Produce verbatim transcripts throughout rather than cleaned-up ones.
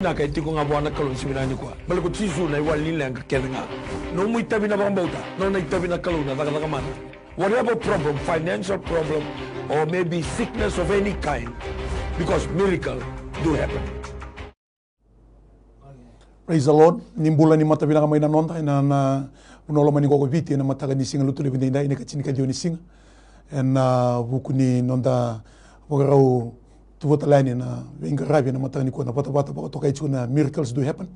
vinaka e tiko ga vua na Kalou ni siga vinaka nikua. Baleta ko Jisu na iwali ni leqa kece ga. Nomu itavi na vakabauta, nona itavi na Kalou na cakacaka mana. Whatever problem, financial problem, or maybe sickness of any kind, because miracle do happen. Praise the Lord. Ni bula, ni mata vinaka mai na noda ena, na vanua lomani qo ko Viti ena mataka ni siga Lotulevu edaidai, ena ikatini ka ciwa ni siga. Ena vuku ni noda vakarau tu vata yani na veiqaravi ena mataka nikua, na vatavata vakatokai tiko na Miracles Do Happen,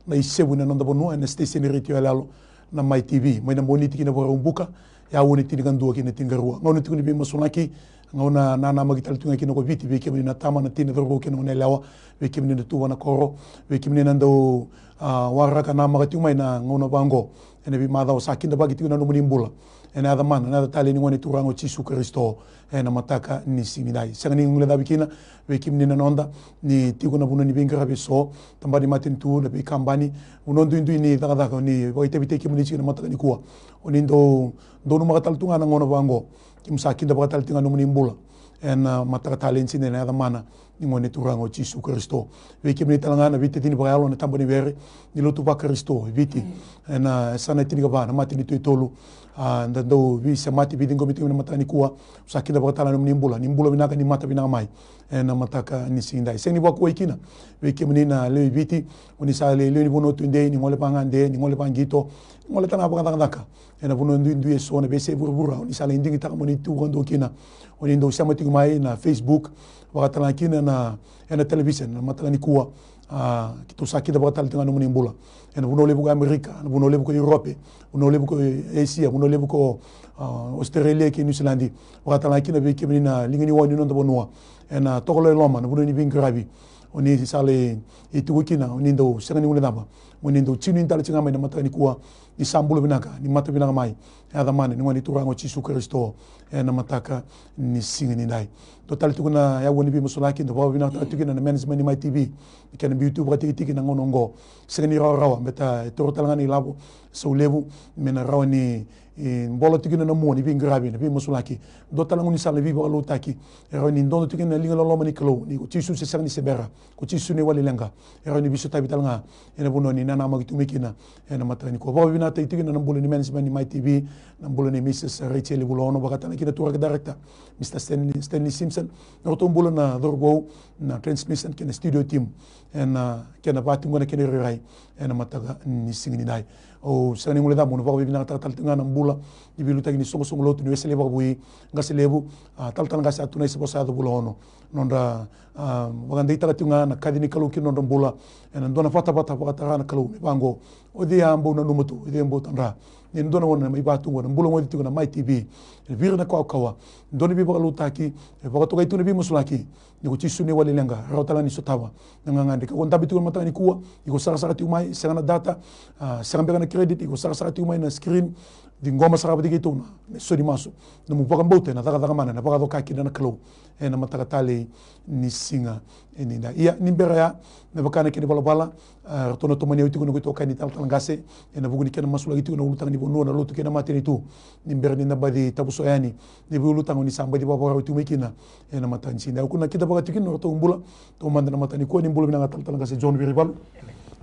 na isevu ena noda vanua, ena station retio yaloyalo na Mai T V, mai na Moniti ki na Vakaraubuka, e aua ni tinikadua ki na tinikarua. Gauna tiko ni veimasulaki, gauna nanamaki tale tu ga kina ko Viti, vei kemuni na tama, na tina, cauravou kei na goneyalewa, vei kemuni na tuva na koro, vei kemuni na dau, a, waraka namaka tiko mai na gauna vaqo. Ena veimacawa sa kidavaki tiko na nomuni bula. Ena yaca mana, na yaca talei ni Gone Turaga o Jisu Karisito, ena mataka ni siga nidai. Sega ni guilecavi kina vei kemuni na noda ni tiko na vanua ni veiqaravi eso, tabana ni matanitu, na veikabani, vanua duidui ni cakacaka, ni vakaitavitaki kemuni tiko na mataka nikua. O ni dau, dau numaka tale tu ga na gauna vaqo, keimami sa kidavaka tale tiko ga nomuni bula. Ena mataka talei ni siga nidai, ena yaca mana ni Gone Turaga o Jisu Karisito. Vei kemuni tale ga na veitacini vakayalo, na tabana ni were ni lotu vaKarisito e Viti, ena yasana e tinikava, na matanitu e tolu, a, da dau veisemati, veiciqomi tiko mai na mataka nikua. Sa kidavaka tale na nomuni bula, ni bula vinaka, ni mata vinaka mai ena mataka ni siga nidai. Sega ni vakuwai kina vei kemuni na lewe i Viti, o ni sa lai lewe ni vanua tudei, ni gole vagade, ni gole vaqito, ni gole tale ga vakacakacaka ena vanua duidui eso, na veiyasai vuravura, o ni sa lai digitaka mo ni tu vakadua kina. O ni dau sema tiko mai na Facebook, vakatalega kina na, ena television, na mataka nikua. A, keitou sa kidavaka tale tiko ga nomuni bula ena vanua levu ko Amerika, na vanua levu ko Europe, vanua levu ko Asia, vanua levu ko, a, Australia kei Niusiladi. Vakatalega kina vei kemuni na liga ni wawa ni noda vanua ena tokolo e loma, na vanua ni veiqaravi. O ni sa lai tiko kina, o ni dau sega ni guilecava, o ni dau tune in tale tiko ga mai na mataka nikua. Ni sa bula vinaka, ni mata vinaka mai, ena yaca mana ni Gone Turaga o Jisu Karisito, ena mataka ni siga nidai. Dua tale tiko na yavu ni veimasulaki, dau vakavinavinaka tale tiko kina na management ni Mai T V, kena biu tu vakatikitiki na gauna oqo. Sega ni rawarawa, baleta e toro tale ga na ilavo, sau levu, me na rawa ni, e, bola tiko kina na mua ni veiqaravi, na veimasulaki. Dua tale ga ni sala ni veivakaloutaki, e rawa ni dodo tiko kina na liga loloma ni Kalou, ni ko Jisu se sega ni se bera, ko Jisu na iwali leqa. E rawa ni veisotavi tale ga ena vanua ni nanamaki tu mai kina ena mataka nikua. Vakavinavinakataki tiko kina na bula ni management ni Mai T V, na bula ni Mrs Rachel Vulaono, vakatalega kina turaga director, Mr Stanley, Stanley Simpson, na nodratou bula na cauravou, na transmission kei na studio team, ena kena vakatikotiko na kena irairai ena mataka ni siga nidai. Au sega ni guilecava, au na vakavinavinakataka tale tiko ga na bula ni veiliutaki ni soqosoqo lotu ni Wesele Vakavoui, qase levu, a, talatala qase Atunai Savosa Yaco Vulaono. Nodra, a, vakadeitaka tiko ga na kaci ni Kalou ki na nodra bula ena dua na vatavata vakatara na Kalou me vaqo. O cei a bau nanuma tu, o cei a bau tadra ni dua na gauna mai vatu oqo na bula gone tiko na Mai T V, ena viri na kawakawa, dua na veivakaloutaki, e vakatokai tu na veimasulaki, ni ko Jisu na iwali leqa, rawa tale ga ni sotava na gagadre. Ka ko dabe tiko na mataka nikua, iko sarasara tiko mai, sega na data, a, sega beka na credit, iko sarasara tiko mai na screen, ciqoma sara vata kei keitou na, me so ni masu. Nomu vakabauta ena cakacaka mana, ena vakacoka kina na Kalou ena mataka talei ni siga nidai. Ia, ni bera ya, me vaka na kena ivalavala, a, ratou na tomani au tiko na noqu itokani talatala qase ena vuku ni kena masulaki tiko na ulutaga ni vanua, na lotu kei na matanitu. Ni bera ni da baci tavuso yani na veiulutaga o ni sa baci vakavakarau tiko mai kina ena mataka ni siga nidai. Au kua ni kidavaka tiko kina na nodratou bula taumada na mataka nikua. Ni bula vinaka talatala qase John Virivalu.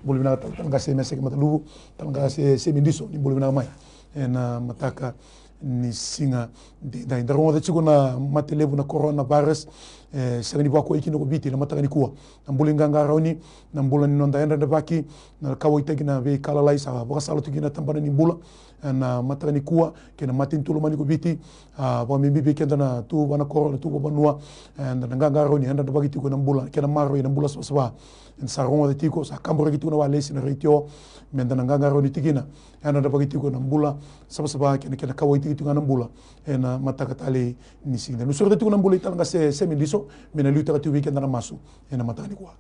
Bula vinaka talatala qase Meseke Mataluvu, talatala qase Semi Diso, ni bula vinaka mai ena mataka ni siga nidai. Da rogoca tiko na mate levu na coronavirus, e sega ni vakuwai kina ko Viti na mataka nikua. Na bula ni qaqarauni, na bula ni noda yadradravaki, na kauwaitaki na veika lalai sa vakasala tu kina na tabana ni bula ena mataka nikua, kei na matanitu lomani ko Viti, a, vakabibi vei keda na tu vanakoro, na tu vavanua, eda na qaqarauni, yadradravaki tiko na bula, kei na maroroi na bula savasava. Eda sa rogoca tiko, sa kaburaki tiko na walesi na retio, meda na qaqarauni tiko kina, yadradravaki tiko na bula savasava, kei na, kei na kauwaitaki tiko ga na bula ena mataka talei ni siga nidai. Au sureta tiko na bula i talatala qase Semi Diso me na liutaka tiko vei keda na masu ena mataka nikua.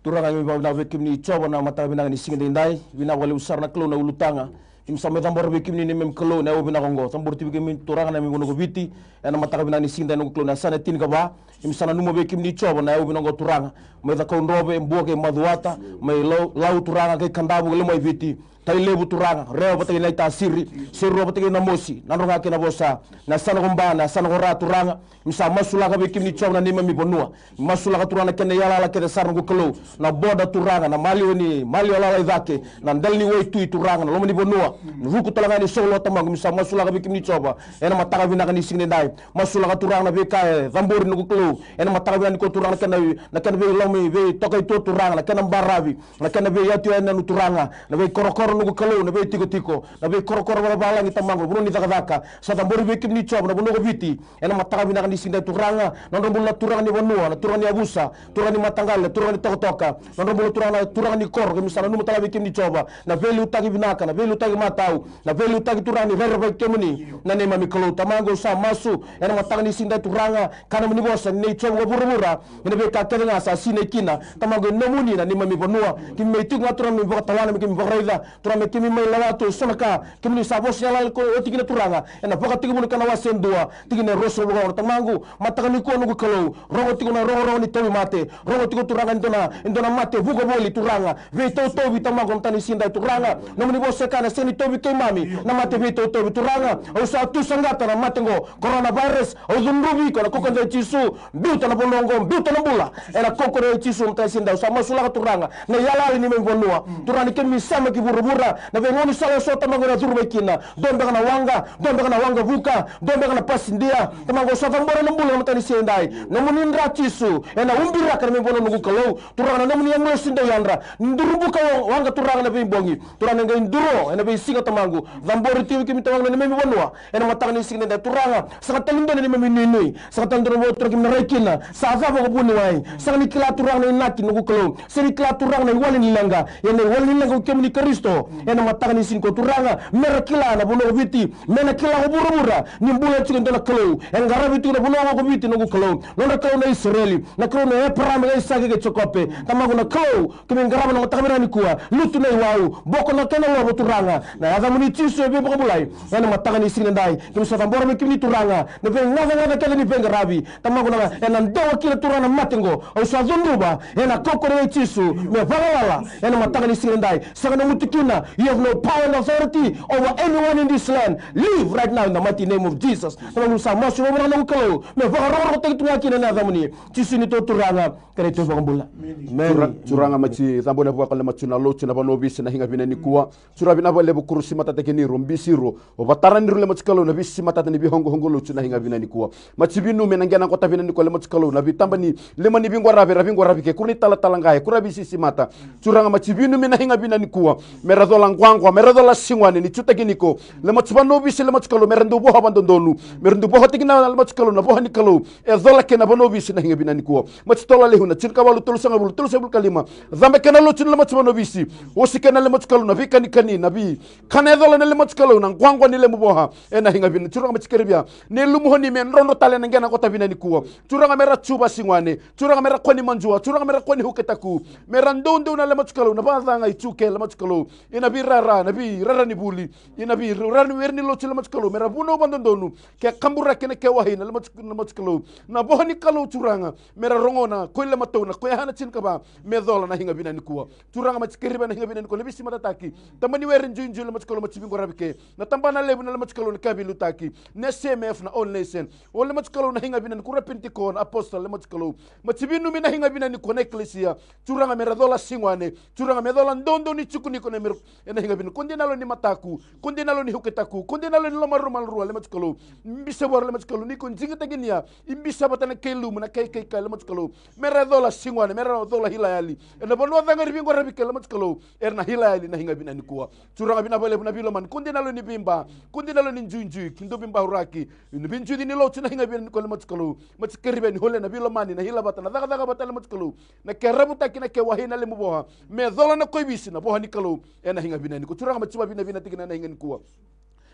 Turaga, keimami vakavinavinaka vei kemuni Jiova na mataka vinaka ni siga edaidai. Vinaka vakalevu sara na Kalou na ulutaga keimami sa mai cabora vei kemuni na neimami Kalou ena yakavi vinaka oqo. Cabora tiko vei kemuni Turaga na neimami vanua ko Viti ena mataka vinaka ni siga edaidai, na noqu Kalou, na yasana e tinikava. Keimami sa nanuma vei kemuni Jiova na yakavi vinaka oqo Turaga. Mai Cakaudrove, Bua kei Macuata, mai Lau, Lau Turaga kei Kadavu kei Lomaiviti. Tailevu Turaga, Rewa vata kei Naitasiri, Serua vata kei Namosi, Nadroga kei Navosa, na yasana ko Ba, na yasana ko Ra Turaga. Mi sa masulaka vei kemuni Jiova na neimami vanua. Masulaka Turaga na kena iyalayala kece sara noqu Kalou. Na boda Turaga, na maliwa ni, maliwa lala i cake, na dela ni waitui Turaga, na loma ni vanua. Vuku tale ga ni solo Tamaqu, mi sa masulaka vei kemuni Jiova. Ena mataka vinaka ni siga nidai. Masulaka Turaga na veika e cabori noqu Kalou. Ena mataka vinaka nikua Turaga na kena, na kena veiloma, veitokaitua Turaga, na kena baravi. Na kena veiyatu yanuyanu Turaga, na veikorokoro noqu Kalou, na veitikotiko, na veikorokoro vakavalagi Tamaqu, na vanua ni cakacaka, sa cabori vei kemuni Jiova, na vanua ko Viti, ena mataka vinaka ni siga nidai Turaga, na nodra bula na turaga ni vanua, na turaga ni yavusa, turaga ni mataqali, na turaga ni tokatoka, na nodra bula Turaga na turaga ni koro, kemi sa nanuma tale vei kemuni Jiova, na veiliutaki vinaka, na veiliutaki matau, na veiliutaki Turaga ni rerevaki kemuni, na neimami Kalou Tamaqu sa masu, ena mataka ni siga nidai Turaga, kana mani vosa, ni nei Jiova ko vuravura, ena veika kece ga sa sinai kina. Tamaqu e nomuni na neimami vanua. Keimami tiko ga Turaga me vakatawana me keimami vakaraica. Turaga me keimami mai lawatu eso na ka. Kemuni sa vosa ni yalayala ko oti kina Turaga. Ena Vakatekivu na kena wase e dua. Tikina e ruasagavulu ka ono Tamaqu. Mataka nikua noqu Kalou. Rogo tiko na rogorogo ni tauvimate. Rogo tiko Turaga e dua na, e dua na mate vuka voli Turaga. Veitauvi Tamaqu na mataka ni siga nidai Turaga. Nomuni vosa e kaya na sega ni tauvi keimami. Na mate veitauvi Turaga. Au sa tu saqata na mate qo. Coronavirus. Au cudruvi iko ena kaukaua i Jisu. Biuta na vanua oqo, biuta na bula. Ena kaukaua i Jisu, mataka ni siga nidai, au sa masulaka Turaga. Na iyalayala ni neimami vanua. Turaga ni keimami sema ki vuravura. Na veigaunisala eso Tamaqu era curu mai kina. Dua beka na waqa, dua beka na waqa vuka, dua beka na pasidia. Tamaqu au sa cabora na bula na mataka ni siga nidai. Nomuni dra Jisu. Ena ubiraka na neimami vanua noqu Kalou. Turaga na nomuni agilosi dau yadra. Ni durubuka wa-, waqa Turaga na veibogi. Turaga na qai duro, ena veisiga Tamaqu. Cabori tiko vei kemuni Tamaqu na neimami vanua. Ena mataka ni siga nidai Turaga, sega tale ni dua na neimami nuinui, sega tale ni dua na vanua Turaga keimami na rai kina, sa cava ko vuniwai, sega ni kila Turaga na inaki noqu Kalou, sega ni kila Turaga na iwali ni leqa, ia na iwali ni leqa ko kemuni Karisito, ena mataka ni siga nikua Turaga, mera kila na vanua ko Viti, me na kila ko vuravura, ni bula tiko e dua na Kalou, e qaravi tiko na vanua ko Viti noqu Kalou, nodra Kalou na Isireli, na Kalou na Eparama kei Aisake kei Jekope, Tamaqu na Kalou, Keimami qarava na mataka vinaka nikua, lutu na iwau, boko na kena lovo Turaga, na yacamuni Jisu e veivakabulai, ena mataka ni siga nidai, keimami sa cabora vei kemuni Turaga, na veigacagaca kece ni veiqaravi, Tamaqu na, ena dewa kina Turaga na mate qo, au sa cudruva, ena kaukaua i Jisu, me vagalala, ena mataka ni siga nidai, sega na mutu kina, you have no power and authority over anyone in this land, leave right now in the mighty name of Jesus, Tamaqu sa masu vakavinaka na noqu Kalou, me vakarokorokotaki tu ga kina na yacamuni, Jisu ni tou Turaga, kei na tou iVakabula. Emeni. Tura-, Turaga mai ti cabo na vuaka le machu na lotu na vanua visi na higa vina nikua. Turaga vinaka vakalevu kuru simatata kei ni ro, bisi ro. O vatara ni ro le machu Kalou na visi matata ni vihongohongo lotu na higa vina nikua. Machi vinumi na qena kota vina nikua le machu Kalou na vitaba ni lima ni viqwaravi, ra viqwaravi ke kuru ni talatala qai, kura visi simata. Turaga machi vinumi na higa vina nikua. Mera cola quaqua, mera cola sigwane ni chutaki niko. Le machu vanua visi le machu Kalou, mera dau voha vadodonu. Mera dau voha tiki na le machu Kalou, na voha ni Kalou. E cola kei na vanua visi na higa vina nikua. Machi tola lehu na tinikavalu tolusagavulu tolusagavulu ka lima. Cabe kei na lotu na le machu vanua visi. Osi kei na le machu Kalou na veikanikani na vei. Kana e cola na le machu Kalou na quaqua ni lemu voha. Ena higa vina Turaga machi kerevia. Ne lumuhoni me drodro tale na qena kota vina nikua. Turaga mera chuva sigwane. Turaga mera kua ni majua. Turaga mera kua ni huketaku. Mera doudou na le machu Kalou na vacaga i chuke le machu Kalou. Ena vei rara, na vei rara ni vuli. Ena vei rara ni weri ni lotu le machu Kalou. Mera vunau vadodonu. Ke kaburaki na ke wahi na le machu, na machu Kalou. Na voha ni Kalou Turaga. Mera rogona, koi le matou na koi hana tinikava. Me cola na higa vina nikua. Turaga machi kerevia na higa vina nikua. Na visi matataki. Tamani weri juijui le machu Kalou machi viqwaravi ke. Na tabana levu na le machu Kalou na ka veiliutaki. Na S M F na All Nation. O le machu Kalou na higa vina nikua ra Pentecost na apostle le machu Kalou. Machi vinumi na higa vina nikua na ekelesia. Turaga mera cola sigwane. Turaga me cola doudou ni chuku niko na mera Ena higa vina, ko dei na lo ni mataku, ko dei na lo ni huketaku, ko dei na lo ni lomarumalua le machu Kalou. Bisa vua le machu Kalou, ni ko jigitakinia, i bisa vata na kei lumu, na kei kei ka le machu Kalou. Mera cola sigwane, mera cola hilayali. Ena vanua cagari viqwaravi ke le machu Kalou, era na hilayali na higa vina nikua. Turaga vina vakalevu na veilomani, ko dei na lo ni veiba, ko dei na lo ni juijui, ki dou veibauraki. Ni veijuici ni lotu na higa vina nikua le machu Kalou. Machi kerevia ni hole na veilomani, na hila vata, na cakacaka vata le machu Kalou. Na ke ravutaki, na ke wahi na lemu voha. Me cola na koi visi, na voha ni Kalou. Ena higa vina nikua. Turaga machi vavinavina tikina ena higa nikua.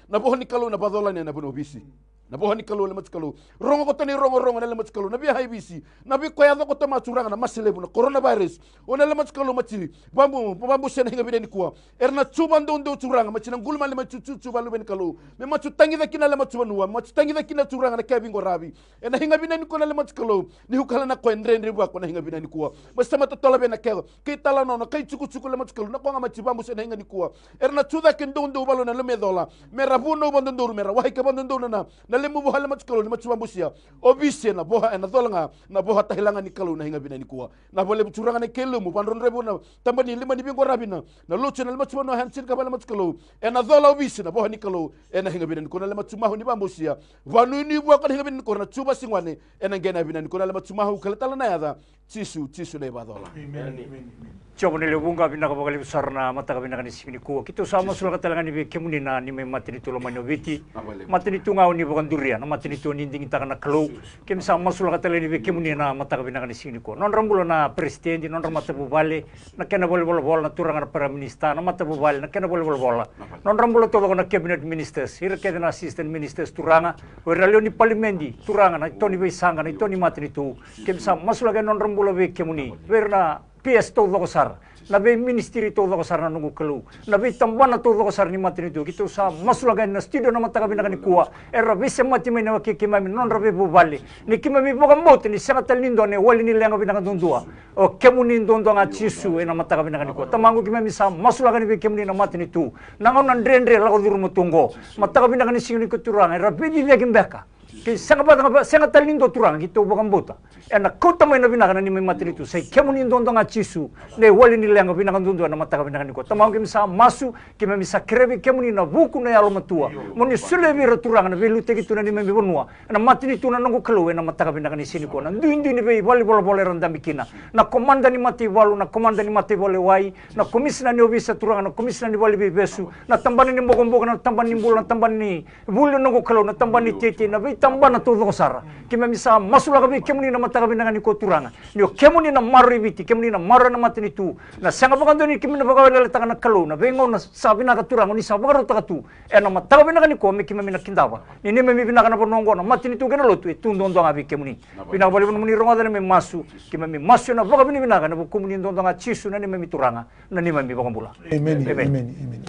Na voha ni Kalou na vacola ni na vanua visi. Na voha ni Kalou, Lemaji Kalou. Rogo koto na irogorogo, na Lemaji Kalou, na via haivisi, na veika e yaco koto mai, Turaga, na masi levu, na coronavirus. O na Lemaji Kalou, Maji, vabu, vabusena higa vinaka nikua. Era na tu vadoudou, Turaga, Maji, na qulumali, Maji, tu, tu, tu, valuve ni Kalou. Me Maji tagica kina, Lemaji, vanua, Maji tagica kina, Turaga, na kea viqoravi. Ena higa vinaka nikua, na Lemaji Kalou, ni ukala na koya e dredre vua ko na higa vinaka nikua. Maji sa matatola vei na kea, kei talanoa, na kai tukutuku, Lemaji Kalou, na koya ga, Maji, vabusena higa nikua. Era na tu cake doudou, valu na lume cola. Mera vunau vadodonu, mera waika vadodonu na, na lemu voha, Lemaji Kalou, ni Maji vabusia. O visi ena voha, ena cola ga, na voha tahilaga ni Kalou, na higa vinaka nikua. Na valevu, Turaga, na kei lumu, vadrodrovi na tabana ni lima ni viqoravi na, na lotu, na Lemaji vanua, Hanson, ka vale, Lemaji Kalou. Ena cola o visi na voha ni Kalou, ena higa vinaka nikua, na Lemaji mahu, ni vabusia. Vanuinui vua ko na higa vinaka nikua, na tu vasigone, ena qena vinaka nikua, na Lemaji mahu, kele tale na yaca. Jisu, Jisu na ivacola. Amen, amen, amen. Jiova ni lewe vuqa, vinaka vakalevu sara na mataka vinaka ni siga nikua. Keitou sa masulaka tale ga ni vei kemuni na neimami matanitu lomani o Viti. Matanitu ga o ni vakaduria, na matanitu o ni digitaka na Kalou. Keimami sa masulaka tale ga ni vei kemuni na mataka vinaka ni siga nikua. Nodra bula na peresitedi, nodra matavuvale, na kena valenivolavola, na turaga na Prime Minister, na matavuvale, na kena valenivolavola. Nodra bula taucoko na cabinet ministers, ira kece na assistant ministers, Turaga. O ira na lewe ni palimedi, Turaga, na ito ni veisaqa, na ito ni matanitu. Keimami sa masulaka na nodra bula vei kemuni, vei ira na P S taucoko sara, na veiministry taucoko sara, na noqu Kalou, na veitabana taucoko sara ni matanitu. Keitou sa masulaka na studio na mataka vinaka nikua, era veisemati mai na waki keimami, nodra veivuvale. Ni keimami vakabauta ni sega tale ni dua na iwali ni leqa vinaka duadua. O kemuni duadua ga, Jisu, ena mataka vinaka nikua. Tamaqu, keimami sa masulaka ni vei kemuni na matanitu, na gauna dredre lako curuma tu oqo. Mataka vinaka ni siga nikua, Turaga, era veiciciyaki beka. Kei sega vata, sega tale ni dua, Turaga, keitou vakabauta ena kauta mai na vinaka na neimami matanitu. Sa i kemuni duadua ga, Jisu, na iwali ni leqa vinaka duadua ena mataka vinaka nikua. Tamaqu, keimami sa masu, keimami sa kerea vei kemuni na vuku, na yalomatua, mo ni solia vei ira, Turaga, na veiliutaki tu na neimami vanua, ena matanitu, na noqu Kalou, ena mataka vinaka ni siga nikua. Na duidui ni veivalenivolavola era dabe kina, na komada ni mataivalu, na komada ni mataivalu e wai, na komisina ni ovisa, Turaga, na komisina ni valeniveivesu, na tabana ni bokobuko, na tabana ni bula, na tabana ni vuli, na noqu Kalou, na tabana ni teitei, na veitabana taucoko sara. Keimami sa masulaka vei kemuni na mataka vinaka nikua, Turaga, ni o kemuni na maroroi Viti, kemuni na maroroya na matanitu. Na sega vakadua ni keimami na vakaweleweletaka, na Kalou, na veigauna sa vinaka, Turaga, ni sa vakarautaka tu ena mataka vinaka nikua me keimami na kidava ni neimami vinaka na vanua oqo, na matanitu kei na lotu, e tu duadua ga vei kemuni. Vinaka vakalevu nomuni rogoca na neimami masu. Keimami masu ena vakavinavinaka ena vukumuni duadua ga, Jisu, na neimami Turaga, na neimami iVakabula. Emeni, emeni, emeni.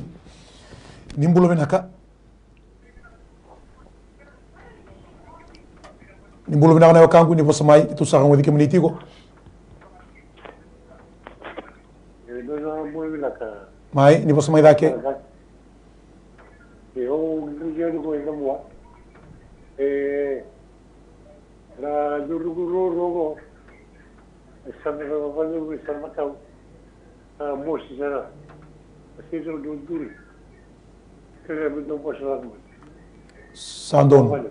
Ni bula vinaka. Ni bula vinaka na wekaqu, ni vosa mai, keitou sa rogoci kemuni tiko. Mai, ni vosa mai cake. E, au dredre yani ko i Namua. E, na curu ruarua qo. E sa na vakavaleu, e sa na matau. A mosi sara. A sei dau duri. Kere me dau vosa lako mai. Sa donu.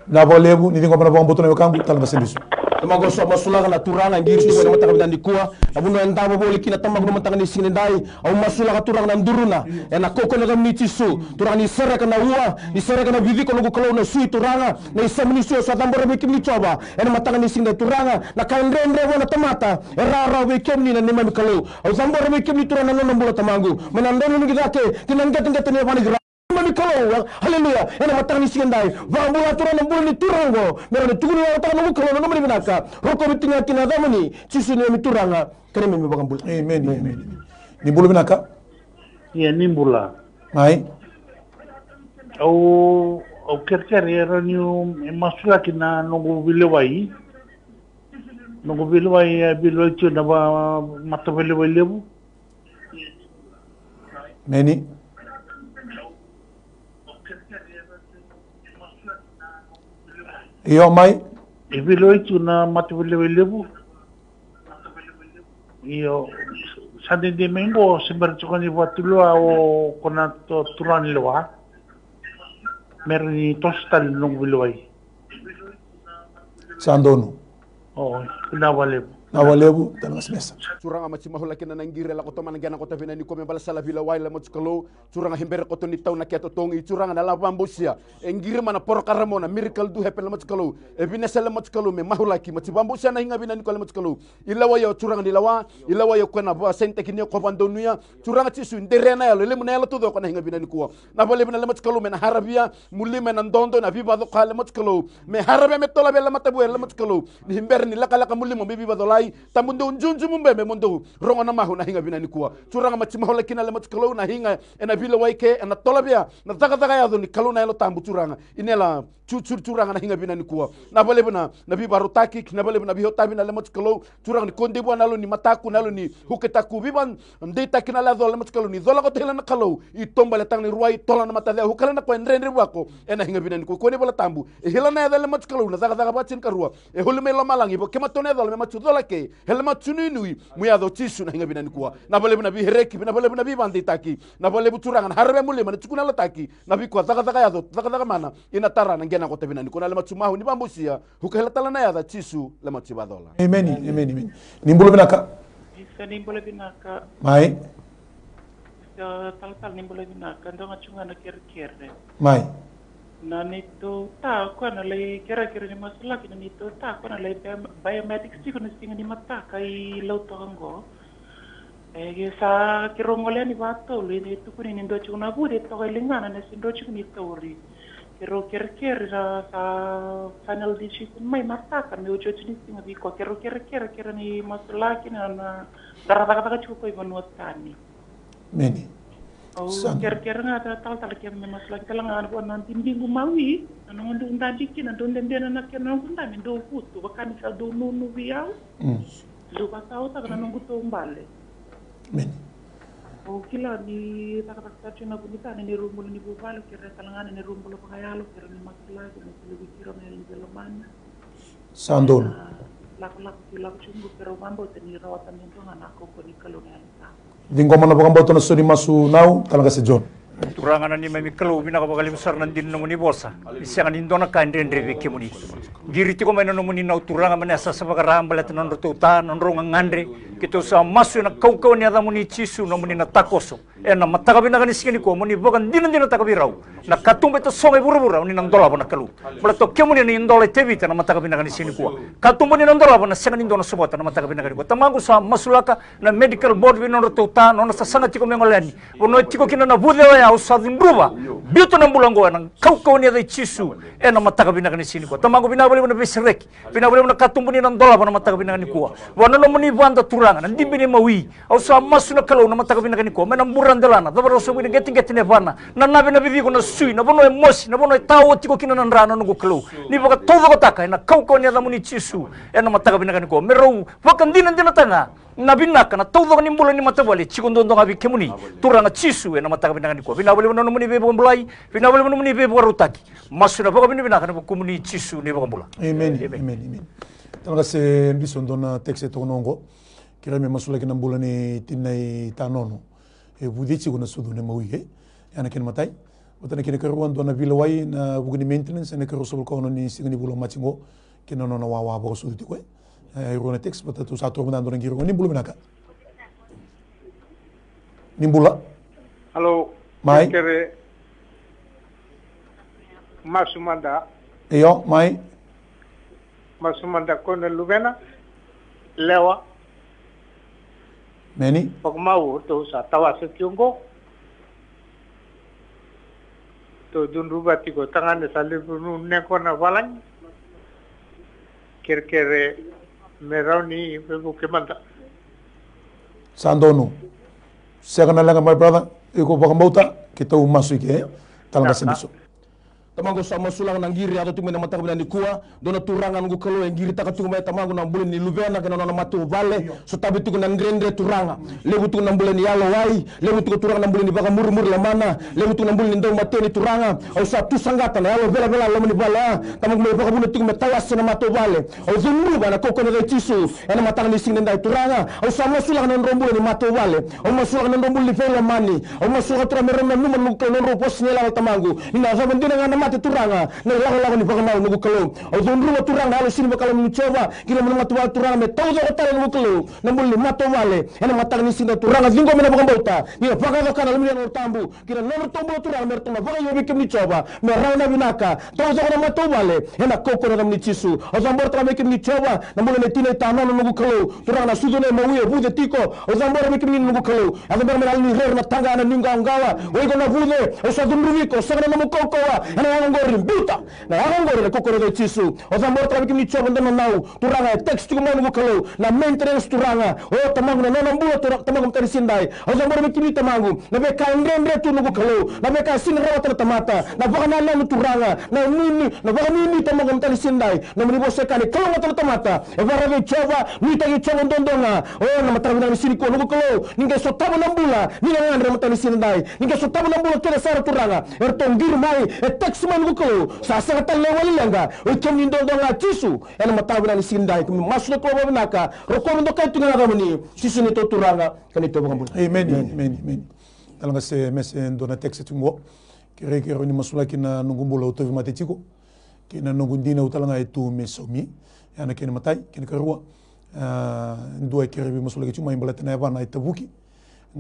Vinaka vakalevu, ni ciqoma na vakabauta na wekaqu, tala na sedisu. Tamaqu, au sa masulaka na Turaga, e qiri tu mai na mataka vinaka nikua. Na vanua e davo voli kina, Tamaqu, na mataka ni siga nidai. Au masulaka, Turaga, na duruna ena kaukauwa ni yacamuni Jisu. Turaga, ni sereka na ua, ni sereka na viciko, noqu Kalou, na sui, Turaga, na isau ni sui, au sa cabora vei kemuni Jiova ena mataka ni siga nidai, Turaga. Na ka e dredre vua na tamata e rawarawa vei kemuni na neimami Kalou. Au cabora vei kemuni, Turaga, na nona bula, Tamaqu, mai na dredre ni cake kei na qeteqete ni yavana. Neimami Kalou, aleluya, ena mataka ni siga nidai. Vakabula, Turaga, na bula ni turaga oqo, me rawa ni tukuni vakataka, noqu Kalou, na nomuni vinaka. Rokovi tiko ga kina na yacamuni Jisu, neimami Turaga kei neimami iVakabula. Emeni, emeni. Ni bula vinaka. Ia, ni bula. Mai. Au, au kerekere e rawa niu masulaki na noqu veilewai. Noqu veilewai, e veilewai tiko ena va, mataveilewai levu. Emeni. Io, mai. E veilewai tiko na mataveilewai levu. Io, sa dede mai qo, se bera tiko ni vakatulewa o koya na turaganilewa. Me rawa ni toso tale na noqu veilewai. Sa donu. O, vinaka vakalevu. Na walevu tale ga semesa. Turaga, mati mahula kina na qiri e lako tomana qena ko tavina ni kua me bale sala vila wai le mati Kalou. Turaga, he bere koto ni tau na keta togi. Turaga, na lava vabosia e qiri mana porokaramo na miracle do happen le mati Kalou. E vinesa le mati Kalou me mahulaki, mati vabosia na higa vina ni kua le mati Kalou. I lewa io Turaga ni lewa, i lewa io koya na vasenitaki ni o ko vadonuya. Turaga Jisu, i dere na yalo, e lemu na yalo taucoko na higa vina ni kua. Na valevu na le mati Kalou me na haravia, mulima ena dodo na vivacoka le mati Kalou. Me haravia me tolavia le matavu e le mati Kalou. Ni bere ni lekaleka mulima me vivacolai. Tabu dou jujumu bebe mo dou rogo na mahu na higa vina ni kua. Turaga, mati mahula kina le mati Kalou na higa ena vila wai ke ena tolavia na cakacaka yaco ni Kalou na yalo tabu Turaga. Inela Tsu, tsu, Turaga na higa vina ni kua. Na valevu na, na vivarautaki, na valevu na vihotavi na le mati Kalou. Turaga ni kode vua na yalo ni mataku, na yalo ni huketaku, viva deitaki na le yaco le mati Kalou ni cola ko te hila na Kalou. I toba le taga ni ruai, tola na mata cea, hukala na koya e dredre vuako. Ena higa vina ni kua, kua ni vola tabu. E hila na yaca le mati Kalou na cakacaka vakatinikarua. E holi mai lomalagi, vo kematou na yacola me mati cola ke. Hele mati nuinui, mu yaco Jisu na higa vina ni kua. Na valevu na vihereki, na valevu na vivadeitaki. Na valevu Turaga na haravia mulima na tukuna lataki. Na viko cakacaka yaco, cakacaka mana. Ina tara na qena ko tavina ni kua na le mati mahu ni vabosia. Huka hela tala na yaca Jisu le mati vacola. Emeni, emeni, emeni. Ni bula vinaka. Isa ni bula vinaka. Mai. Isa talatala ni bula vinaka. Dua ga tu ga na kerekere. Mai. Na neitou ta koya na lai kerekere ni masulaki na neitou ta koya na lai bio-, biometrics tiko na siga ni mataka i Lautoka qo. E, ke sa keirau gole yani vakatolu, e tukuni ni dua tiko na vuce toka e ligana, na se dua tiko ni tauri. Keirau kerekere na sa final decision mai mataka me otioti ni siga vei koya. Keirau kerekere, kere ni masulaki na, na dara cakacaka tiko ko i vanua tani. Meni. Au kerekere ga ta-, talatala ke me masulaki tale ga na vua na bibiqu mawi, na noqu dau dadi kina, dau dede na kena noqu dau me dau vutu, vaka ni sa dau nunu vei au. Mm. Dau vakasautaka na noqu taubale. Meni. Au kila ni cakacaka sa tiko na vunitani ni rau bula ni vuvale, kere tale ga ni rau bula vakayalo, kere ni masulaki, me kila vei kira na yalo ni velomani. Sa donu. Lakolako ki lako tiko qo, kere au vakabauta ni rawata me dua ga na kaukaua ni Kalou na yalo sa. Ciqoma na vakabauta na sau ni masu nau, tale ga se John. Turaga na neimami Kalou, vinaka vakalevu sara na dina na nomuni vosa. Ni sega ni dua na ka e dredre vei kemuni. Qiri tiko mai na nomuni nau Turaga, me na yasayasa vakara baleta na nodratou ta, na nodrau gagadre. Keitou sa masu ena kaukauwa ni yacamuni Jisu, nomuni na takoso. Ena mataka vinaka ni siga nikua, mo ni vakadinadinataka vei rau na katuba e tasogo e vuravura, o ni na dolava na Kalou. Baleta o kemuni na idola i Tevita na mataka vinaka ni siga nikua. Katuba ni na dolava na sega ni dua na sovota na mataka vinaka nikua. Tamaqu, sa masulaka na medical board vei nodratou ta, nona sasaga tiko me gole yani. Vanua e tiko kina na vuce oya, au sa cudruva. Biuta na bula oqo ena kaukauwa ni yaca i Jisu, ena mataka vinaka ni siga nikua. Tamaqu, vinaka vakalevu na veisereki. Vinaka vakalevu na katuba ni na dolava na mataka vinaka nikua. Vua na nomuni vada Turaga, na dibi ni mawi. Au sa masu na Kalou na mataka vinaka nikua. Me na bura delana, cava rau sa vuina qeteqete na yavana. Na nave na viviko na sui, na vanua e mosi, na vanua e tao tiko kina na dra na noqu Kalou. Ni vakataucokotaka, ena kaukauwa ni yacamuni Jisu. Ena mataka vinaka nikua. Me rau vakadinadinataka ga na vinaka, na taucoko ni bula ni matavuvale, tiko duadua ga vei kemuni. Turaga Jisu, ena mataka vinaka nikua. Vinaka vakalevu na nomuni veivakabulai, vinaka vakalevu na nomuni veivakarautaki. Masu na vakavinavinaka ena vukumuni Jisu na iVakabula. Emeni, emeni, emeni. Tale ga se Biso, dua na text e toka na oqo. Kerea me masulaki na bula ni tina i Tanono. E vuce tiko na sucu na mawi, e? Ya na kena imatai. Vata na kena ikarua, dua na vila wai ena vuku ni maintenance, ena ikarua sagavulu ka ono ni siga ni vula o Maji qo. Kei na nona wawa vakasucu tiko, e. E, e rua na text, vata tou sa toro mada dua na qiri qo. Ni bula vinaka. Ni bula. Alo. Mai. Kere. Masu mada. Io, mai. Masu mada ko na luvena. Lewa. Meni. Vakamau, tou sa tawase tiko qo. Tou cudruva tiko tagane sa levu nu neko na valagi. Kerekere me rawa ni veivuke mada. Sa donu. Sega na leqa, my brother. Iko vakabauta, keitou masu i ke. Tale ga se Biso. Tamaqu, sa masulaka na qiri yaco tiko mai na mataka vinaka nikua. Dua na turaga noqu Kalou e qiritaka tiko mai, Tamaqu, na bula ni luvena kei na nona matavuvale. Sotavi tiko na dredre, Turaga. Levu tiko na bula ni yalowai. Levu tiko, Turaga, na bula ni vakamurimuri lomana. Levu tiko na bula ni daumateni, Turaga. Au sa tu saqata na yalo velavela e loma ni vale ya. Tamaqu, mai vakavuna tiko me tawase na matavuvale. Au cudruva ena kaukauwa ni yaca i Jisu ena mataka ni siga nidai, Turaga. Au sa masulaka na nodrau bula ni matavuvale. Au masulaka na nodrau bula ni veilomani. Au masulaka, Turaga, me rau nanuma na nodrau vosa ni yalayala, Tamaqu. Ni na cava dina ga na Turaga, na ilakolako ni vakanananu, noqu Kalou. Au cudruva, Turaga, na yalo sini vakalou ni Jiova ki na matavuvale, Turaga, me taucoko tale, noqu Kalou, na bula ni matavuvale ena mataka ni siga. Turaga, ciqomi na vakabauta, ni na vakayacora na lomani Yalo Tabu ki na nodratou bula, Turaga, me ratou na vakaio vei kemuni, Jiova, me rawa na vinaka, taucoko na matavuvale, ena kaukaua ni yacamuni, Jisu. Au cabora tale vei kemuni, Jiova, na bula nei tina i Tanana, noqu Kalou, Turaga, na sucu nei Maui e vuce tiko. Au cabora vei kemuni, noqu Kalou. Yaco beka mai na yalo ni rere, na taqa, na nuiqawaqawa. O iko na vuce, au sa cudruvi iko, sega na nomu kaukauwa ena yago oqori, biuta na yago oqori ena kaukaua ni yaca i Jisu. Au cabora tale vei kemuni, Jiova, dua na nau, Turaga, e text tiko mai, noqu Kalou, na maintenance, Turaga. O Tamaqu, na nona bula, Turaga, Tamaqu, mataka ni siga edai. Au cabora vei kemuni, Tamaqu, na veika e dredre tu, noqu Kalou, na veika e sega ni rawata na tamata, na vakanananu, Turaga, na nunu, na vakanuinui, Tamaqu, mataka ni siga edai. Nomuni vosa e kaya ni kalougata na tamata e vakararavi, Jiova, nuitaki, Jiova, duadua ga. O, na mataka vinaka ni siga nikua, noqu Kalou, ni qai sotava na bula ni gagadre ena mataka ni siga edai. Ni qai sotava na bula kece sara, Turaga, eratou qiri mai, e text mai, noqu Kalou, sa sega tale na iwali leqa, o i kemuni duadua ga, Jisu. Ena mataka vinaka ni siga edai, keimami masu, na Kalou vakavinaka, rokovi, dokai tu ga na yacamuni, Jisu, neitou Turaga ka neitou iVakabula. Emeni, emeni, emeni. Talega se me se dua na text tiko qo. Kerei keirau ni masulaki na noqu bula au tauvimate tiko, kei na noqu dinau talega e tu me saumi. Ya na kena imatai. Kena ikarua, a, dua e kerei veimasulaki tiko mai baleta na yavana e tavuki,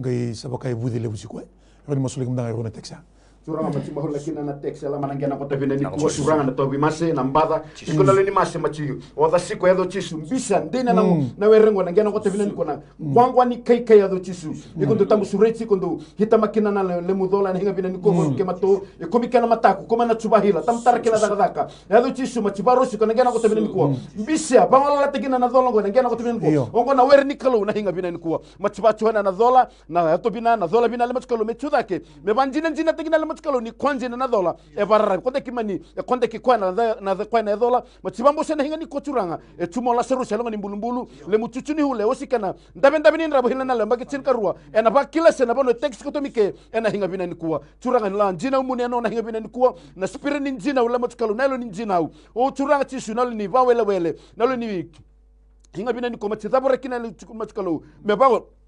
qai sa vaka e vuce levu tiko, e. Rau ni masulaki mada ga e rua na text ya. Turaga, maci masulaki kina na text, e lama na qena koto vinaka nikua, Turaga, na tauvimase, na baca. Iko na lewe ni mase, maci oca tiko, yaco Jisu, bisa, dina na, na were qo, na qena koto vinaka nikua, na quaqua ni kaikai, yaco Jisu. Iko dau tabu sureti, iko dau hitamaki kina na le-, lemu cola ena higa vinaka nikua, iko kematou, e kumi kena mataku, kumi na tuvahila, tamtara kina cakacaka. Yaco Jisu, maci varosi iko na qena koto vinaka nikua. Bisa, vagolata kina na cola qo, na qena koto vinaka nikua. Io. Oqo na were ni Kalou, na higa vinaka nikua. Maci vacola na cola, na yato vina, na cola vina, le maci Kalou, me tu cake. Me vadinadinataki na le maci Kalou, ni koya dina na cola e vakararavi. Kodaki mani, e kodaki koya na, na, na koya na cola. Maci vabose na higa nikua, Turaga. E tu mai o Lasarusi, yaloga ni bulubulu, lemu tutu ni ule, osi kena davedave ni dravu, hila na lewe, baki tinikarua. Ena vakila se na vanua e text koto mai ke, ena higa vinaka nikua. Turaga, na dinau muni e nona higa vinaka nikua. Na spirit ni dinau, le maci Kalou, na yalo ni dinau. O Turaga Jisu, na yalo ni vawelewele, na yalo ni higa vinaka nikua, maci cavoraki na yalo, maci Kalou, me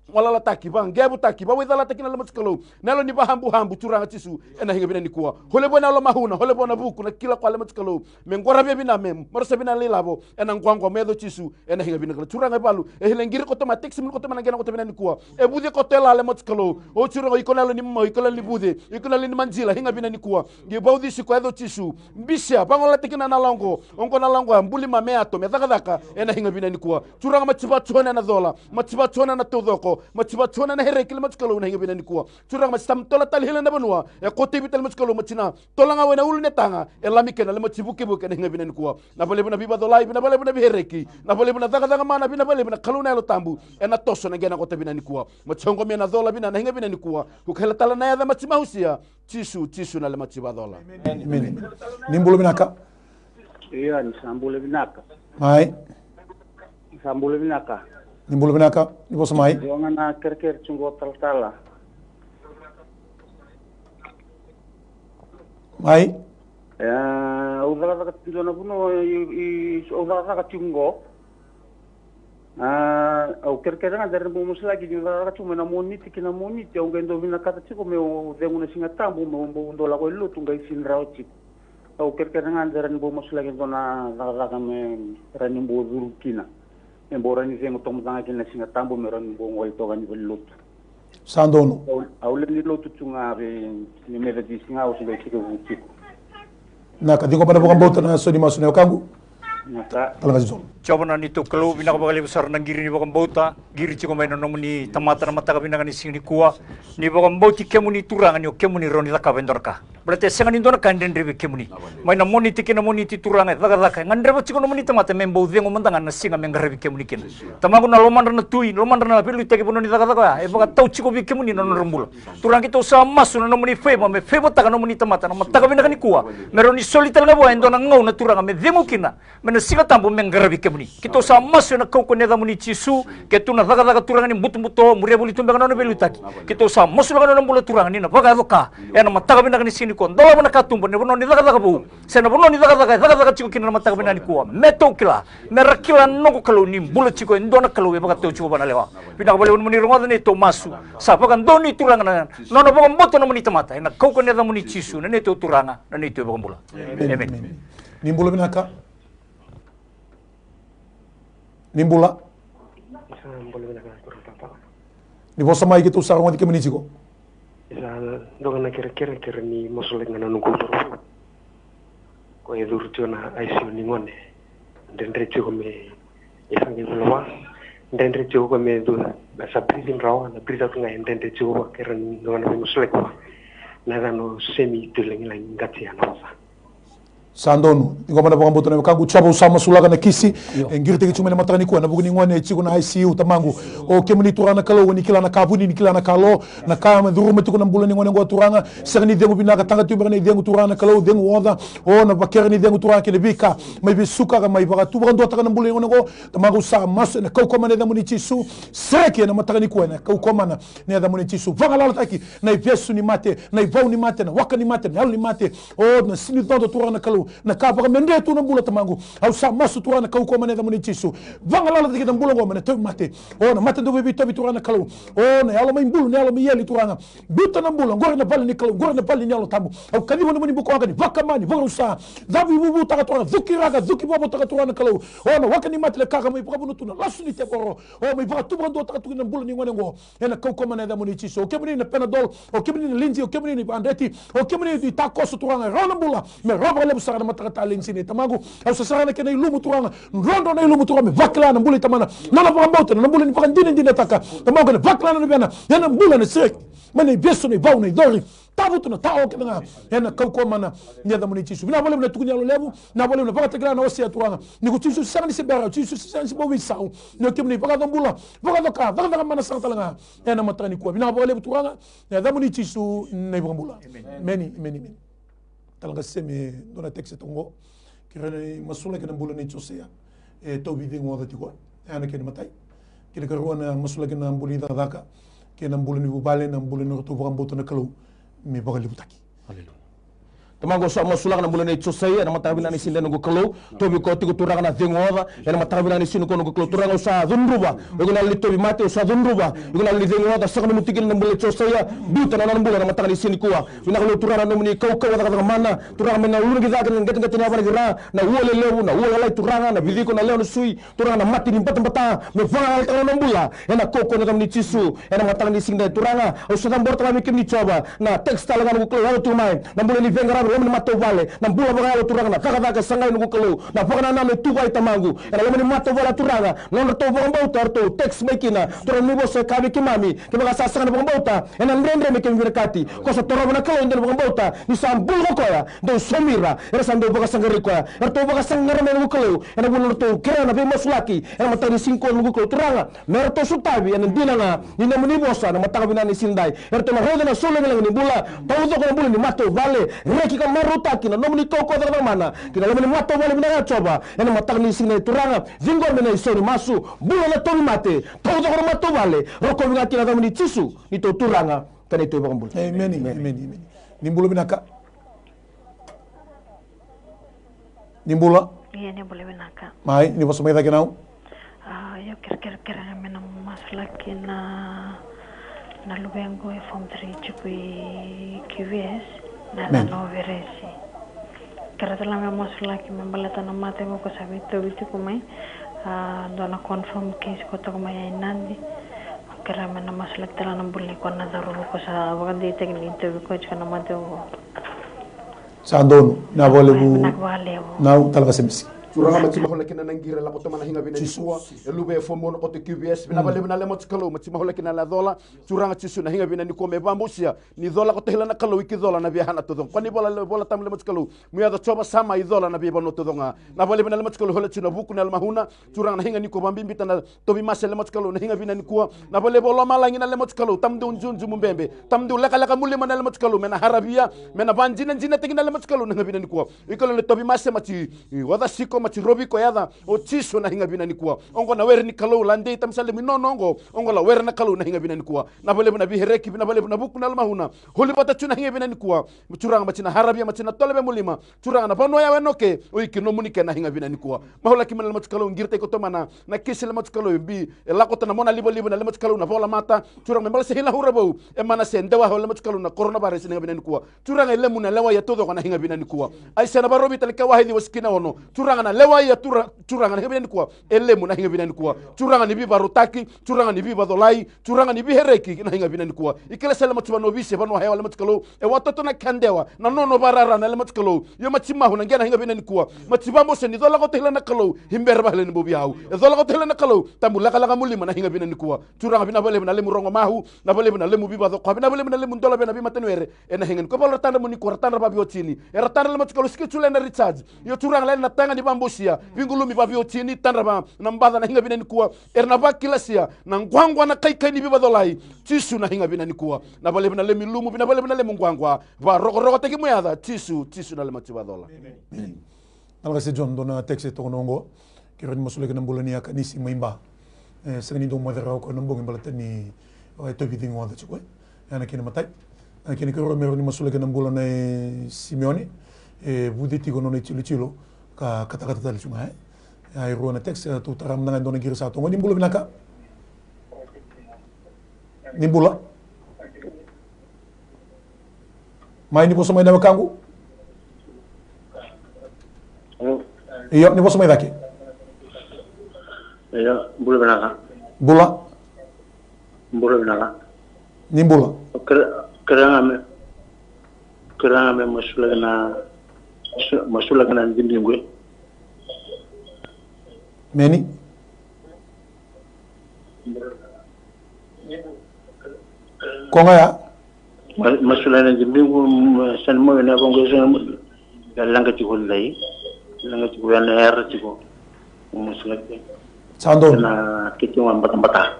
vagolalataki, vaqevutaki, vawaicalataki na le maci Kalou, na yalo ni vahabuhabu, Turaga Jisu, ena higa vinaka nikua. Hole vua na yalo mahuna, hole vua na vuku, na kila koya, le maci Kalou, me qoravia vina, me marosa vina na ilavo, ena quaqua, me yaco Jisu, ena higa vinaka. Turaga, e valu, e hile qiri koto mai, text muni koto mai na qena koto vinaka nikua. E vuce koto e la, le maci Kalou. O Turaga, iko na yalo ni mamau, iko na yalo ni vuce, iko na yalo ni madila, higa vinaka nikua. Qai vauci tiko, yaco Jisu. Bisa, vagolata kina na la oqo. Oqo na la oqo, a buli mai me yato, me cakacaka ena higa vinaka nikua. Turaga, maci vacola na cola, maci vacola na taucoko, maci vacola na hereki, le maci Kalou, na higa vinaka nikua. Turaga, maci tamtola tale, hila na vanua e koto i Viti, le maci Kalou, maci na tola ga we na ulu ni taga, e lami kena, le maci vukevuke, ena higa vinaka nikua. Na valevu na veivacolavi, na valevu na veihereki, na valevu na cakacaka mana, vina valevu na Kalou na Yalo Tabu, ena toso na qena koto vinaka nikua. Maci oqo me na cola vina, na higa vinaka nikua. Uka hela tale na yaca, maci mahusia. Jisu, Jisu na le maci vacola. Emeni. Ni bula vinaka. Ia, ni sa bula vinaka. Mai. Ni sa bula vinaka. Ni bula vinaka, ni vosa mai. Io, ga na kerekere tiko qo talatala. Mai. E, au cakacaka tiko na vanua, i, i, au cakacaka tiko qo. A, au kerekere ga, da rawa ni bau masulaki, ni cakacaka tu mai na Moniti ki na Moniti, au qai dau vinakata tiko meu cegu na Siga Tabu, meu bau dau lako i lotu, qai sini rawa tiko. Au kerekere ga, da rawa ni bau masulaki e dua na cakacaka me rawa ni bau curu kina. Me bau rawa ni cegu toka mada ga kina na Siga Tabu, me rawa ni bau gole toka ni valenilotu. Sa donu. Au, au lewe ni lotu tu ga vei, ni Methodist ga, au se qai tekivu tiko. Na ka, ciqoma na vakabauta na sau ni masu na wekaqu. Na ka. Tala ga si Jiova. Jiova na neitou Kalou, vinaka vakalevu sara na qiri ni vakabauta, qiri tiko mai na nomuni tamata na mataka vinaka ni siga nikua. Ni vakabauti kemuni Turaga ni o kemuni rawa ni cakava e dua na ka. Baleta e sega ni dua na ka e dredre vei kemuni. Mai na Moniti ki na Moniti Turaga e cakacaka, e gadreva tiko nomuni tamata me bau cegu mada ga na siga me qaravi kemuni kina. Tamaqu, na lomadra na tui, na lomadra na veiliutaki vanua ni cakacaka oya, e vakatau tiko vei kemuni na nodra bula. Turaga, keitou sa masu na nomuni favor, me favourtaka nomuni tamata na mataka vinaka nikua. Me rawa ni soli tale ga vua e dua na gauna Turaga me cegu kina, mai na Siga Tabu me qaravi kemuni. Keitou sa masu ena kaukaua ni yacamuni Jisu, ke tu na cakacaka Turaga ni butobuto, muria voli tu beka na nona veiliutaki. Keitou sa masulaka na nona bula Turaga ni na vakayaco ka ena mataka vinaka ni siga Ko dolava na katuba ni vanua ni cakacaka vou se na vanua ni cakacaka e cakacaka tiko kina na mataka vinaka nikua. Me tou kila, me ra kila na noqu Kalou ni bula tiko e dua na Kalou e vakatau tiko vanalewa. Vinaka vakalevu na nomuni rogoca na neitou masu. Sa vakadonui Turaga na nona vakabauta na nomuni tamata ena kaukaua ni yacamuni Jisu na neitou Turaga, na neitou iVakabula. Emeni. Ni bula vinaka. Ni bula. Sa bula vinaka na turaga papa. Ni vosa mai keitou sa rogoci kemuni tiko. Sa doka na kerekere kere ni masulaki ga na noqu cauravou. Ko e curu tiko na I C U ni gone. Dredre tiko me e sa qai vula va. Dredre tiko ko me curu na sa breathing rawa na breathe out ga e dredre tiko va kere ni gone me masulaki va. Na yacana o Semi Tuilagilagi Qatia na vosa. Sa donu. Ciqoma na vakabauta na wekaqu. Jiova, au sa masulaka na kisi e qiritaki tiko mai na mataka nikua ena vuku ni gone e tiko na I C U, tamaqu. O kemuni Turaga na Kalou, ni kila na ka vuni, ni kila na ka lo, na ka me curuma tiko na bula ni gone oqo, Turaga. Sega ni cegu vinaka, taqa tiko beka na icegu, Turaga na Kalou, cegu oca. O na vakera ni cegu, Turaga, kei na veika mai vesuka ka mai vakatu vakaduataka na bula ni gone oqo. Tamaqu, au sa masu ena kaukaua na yacamuni Jisu. Sereki ena mataka nikua ena kaukaua na yacamuni Jisu. Vagalalataki na ivesu ni mate, na ivau ni mate, na waka ni mate, na yalo ni mate. O na sini codo, Turaga na Kalou, na ka vakamedre tu na bula, tamaqu. Au sa masu, Turaga, na kaukaua na yacamuni Jisu. Vagalalataki na bula oqo mai na tauvimate. O na mate dau veiveitavi, Turaga na Kalou. O na yalo mai bulu, na yalo mai eli, Turaga. Biuta na bula, oqori na vale ni Kalou, oqori na vale ni Yalo Tabu. Au kaciva nomuni bukawaqa ni vakama, ni vakarusa. Cavu ivuvutaka, Turaga, cuki raka, cuki vovotaka, Turaga na Kalou. O na waka ni mate, na ka ka mai vakavuna tu na lasu ni tevoro. O mai vakatu vakaduataka tu na bula ni gone oqo. Ena kaukaua na yacamuni Jisu. O kemuni na Panadol, o kemuni na Lindsay, o kemuni na Ivadreti, o kemuni na itakoso, Turaga, e rawa na bula, me rawa vakalevu sara na mataka talei ni siga, tamaqu. Au sasara na kena ilumu, Turaga, drodro na ilumu, Turaga, me vakila na bula i tamana, na nona vakabauta, na nona bula ni vakadinadinataka, tamaqu, kena vakila na luvena ena bula, na sereki mai na ivesu, na ivau, na icori, tavutu, na tao kece ga. Ena kaukaua na yacamuni Jisu. Vinaka vakalevu na tukuni yalo levu, vinaka vakalevu na vakatakila na wasea, Turaga. Ni ko Jisu sega ni se bera, o Jisu sega ni se bau veisau. Ni o kemuni vakacabula, vakacoka, cakacaka mana sara tale ga ena mataka nikua. Vinaka vakalevu, Turaga, na yacamuni Jisu na iVakabula. Emeni, emeni, emeni. Tala ga, Semi, dua na text e toka oqo. Kerea ni masulaki na bula nei Josaia. E tauvi cegu oca tiko. E a na kena imatai. Kena ikarua, na masulaki na bula ni cakacaka kei na bula ni vuvale, na bula ni nodratou vakabauta na Kalou me vakalevutaki. Aleluya. Tamaqu, au sa masulaka na bula nei Josaia ena mataka vinaka ni siga, noqu Kalou. Tauvi koya tiko, Turaga, na cegu oca ena mataka vinaka ni siga, noqu Kalou. Turaga, au sa cudruva. O iko na yalo ni tauvimate, au sa cudruva. O iko na yalo ni cegu oca, sega ni muti kina na bula nei Josaia. Biuta na nona bula ena mataka ni siga nikua. Vinaka vakalevu, Turaga, na nomuni kaukaua cakacaka mana. Turaga, mai na uluna ki cake, na qeteqete ni yavana ki ra, na ua lelevu, na ua lalai, Turaga, na vici iko na lewe ni sui, Turaga, na mate ni batabata, me vagalalataka na nona bula ena kaukaua na yacamuni Jisu. Ena mataka ni siga, Turaga, au sa cabora tale ga vei kemuni, Jiova, na text tale ga, noqu Kalou, yaco tu mai, na bula ni veiqaravi ena loma ni matavuvale, na bula vakayalo, Turaga, na cakacaka e sagai, noqu Kalou, na vakanananu e tuvai, tamaqu, ena loma ni matavuvale, Turaga, na nodratou vakabauta eratou text mai kina, Turaga, ni vosa e kaya vei keimami, kevaka sa sega na vakabauta, ena dredre me keimami vinakati. Ko sa torova na Kalou e dua na vakabauta, ni sa bula ko koya, dou saumi ira, era sa dau vakasaqarai koya. Eratou vakasaqara mai, noqu Kalou, ena vuna eratou kerea na veimasulaki ena mataka ni siga nikua, noqu Kalou, Turaga, me ratou sotavi ena dina ga ni nomuni vosa ena mataka vinaka ni siga nidai. Eratou na raica na solevu lagilagi ni bula, taucoko na bula ni matavuvale, reki ka marautaki na nomuni kaukaua cakacaka mana ki na loma ni matavuvale vinaka, Jiova, ena mataka ni siga nidai, Turaga. Ciqomi na isau ni masu, bula na tauvimate, taucoko na matavuvale, rokovi ga kina na yacamuni Jisu, neitou Turaga ka neitou iVakabula. Emeni, emeni, emeni. Ni bula vinaka. Ni bula. Ia, ni bula vinaka. Mai, ni vosa mai cake, nau. A, io, kerekere, kerekere me na masulaki na, na luvequ e form three tiko i Q V S, na yacana o Veresi. Kerea tale me masulaki me baleta na mate qo ko sa veitauvi tiko mai. A, dua na confirm case ko toka mai e Nadi. Kerea me na masulaki tale na bula ni ko na cauravou ko sa vakadeitaki ni tauvi koya tiko na mate qo. Sa donu. Vinaka vakalevu. Vinaka vakalevu. Nau, tala ka semisi. Turaga, matima hola kina na qiri lako toma na higa vina nikua. E luve e fomu ono koto Q V S. Vinaka vakalevu na lema tu Kalou, matima hola kina na cola. Turaga Jisu, na higa vina nikua me vabusia. Ni cola koto hila na Kalou, i ki cola na via hana tocoga. Ko ni vola, vola tamu lema tu Kalou. Mu yaco Jiova sa mai cola na via vanua tocoga. Na vakalevu na lema tu Kalou, hola tu na vuku na yalo mahuna. Turaga, na higa nikua vabibita na tauvimase lema tu Kalou, na higa vina nikua. Na vakalevu o lomalagi na lema tu Kalou, tamudou jujumu bebe, tamudou lekaleka mulima na lema tu Kalou, me na haravia, me na vadinadinataki na lema tu Kalou, na higa vina nikua. I Kalou na tauvimase mati, i oca siko Mati rovi iko yaca o Jisu na higa vina nikua. Oqo na were ni Kalou, la dei tamisalemi nono oqo. Oqo la were na Kalou na higa vina nikua. Na valevu na vihereki, na valevu na vuku na lomahuna. Holi vata tu na higa vina nikua. Turaga mati na haravia, mati na toleve mulima. Turaga na vanua ya wenoke, o iki nomuni ke na higa vina nikua. Maulaki mai na lomatu Kalou, qirita iko tomana. Na kisi lomatu Kalou, bi e lakota na mona livaliva na lomatu Kalou na volamata. Turaga me bala se hila hura vou. E mana se dewa ho lomatu Kalou na coronavirus na higa vina nikua. Turaga e lemu na lewa ia taucoko na higa vina nikua. Aisea na varovi tale ka wahici wasikina ono. Turaga na lewa ia tura, turaga na higa vina nikua. E lemu na higa vina nikua. Turaga ni vivarutaki, turaga ni vivacolai, turaga ni vihereki na higa vina nikua. Ikele sele matu vanua vise vanua hewa lomatu Kalou. E watoto na kadewa, na nono varara na lomatu Kalou. Io mati mahu na gena higa vina nikua. Mati vabose ni cola koto hila na Kalou. Hibera vahele ni bovi au. E cola koto hila na Kalou. Tabu lakalaka mulima na higa vina nikua. Turaga vina valevu na lemu rogo mahu. Na valevu na lemu vivaco. Ko vina valevu na lemu dola vena vimataniwere. Ena higa ni ko valo ra tadra mo ni ko ra tadra vaviotini. Era tadra lomatu Kalou sikitula ena recharge. Io Turaga lele na taga ni vabosia. Vigulumi vaviotini tadra va na baca na higa vina nikua. Era na vakilasia na quaqua na kaikai ni vivacolai. Jisu na higa vina nikua. Na valevu na lemu ilumu vina valevu na lemu quaqua. Varokorokotaki mo yaca Jisu, Jisu na lomatu vacola. Amen. Nalaka se John dua na text e toka na oqo. Kei rau ni masulaki na bula ni a kanisi mai ba. E sega ni dau moce rawa ko na bogi baleta ni e tovi cigo oca tiko e. Ena kena matai. Ena kena karua me rau ni masulaki na bula na e Simeone. E vuce tiko nona itilotilo ka katakata tale tu ga e. A e rua na text e tou tara mada ga e dua na qiri sa toka ni bula vinaka. Ni bula. Mai ni vosa mai na wekaqu. Io ni vosa mai cake. Io bula vinaka. Bula. Bula vinaka. Ni bula. Kere kere ga me kere ga me masulaki na masulaki na didiqu e. Meni. Ko ga ya. Masulaki na didiqu. Sani mo na ko ga sani mo. Ya laga tiko lai. Laga tiko ya na era tiko. Masulaki. Sa donu. Na kiti ga batabata.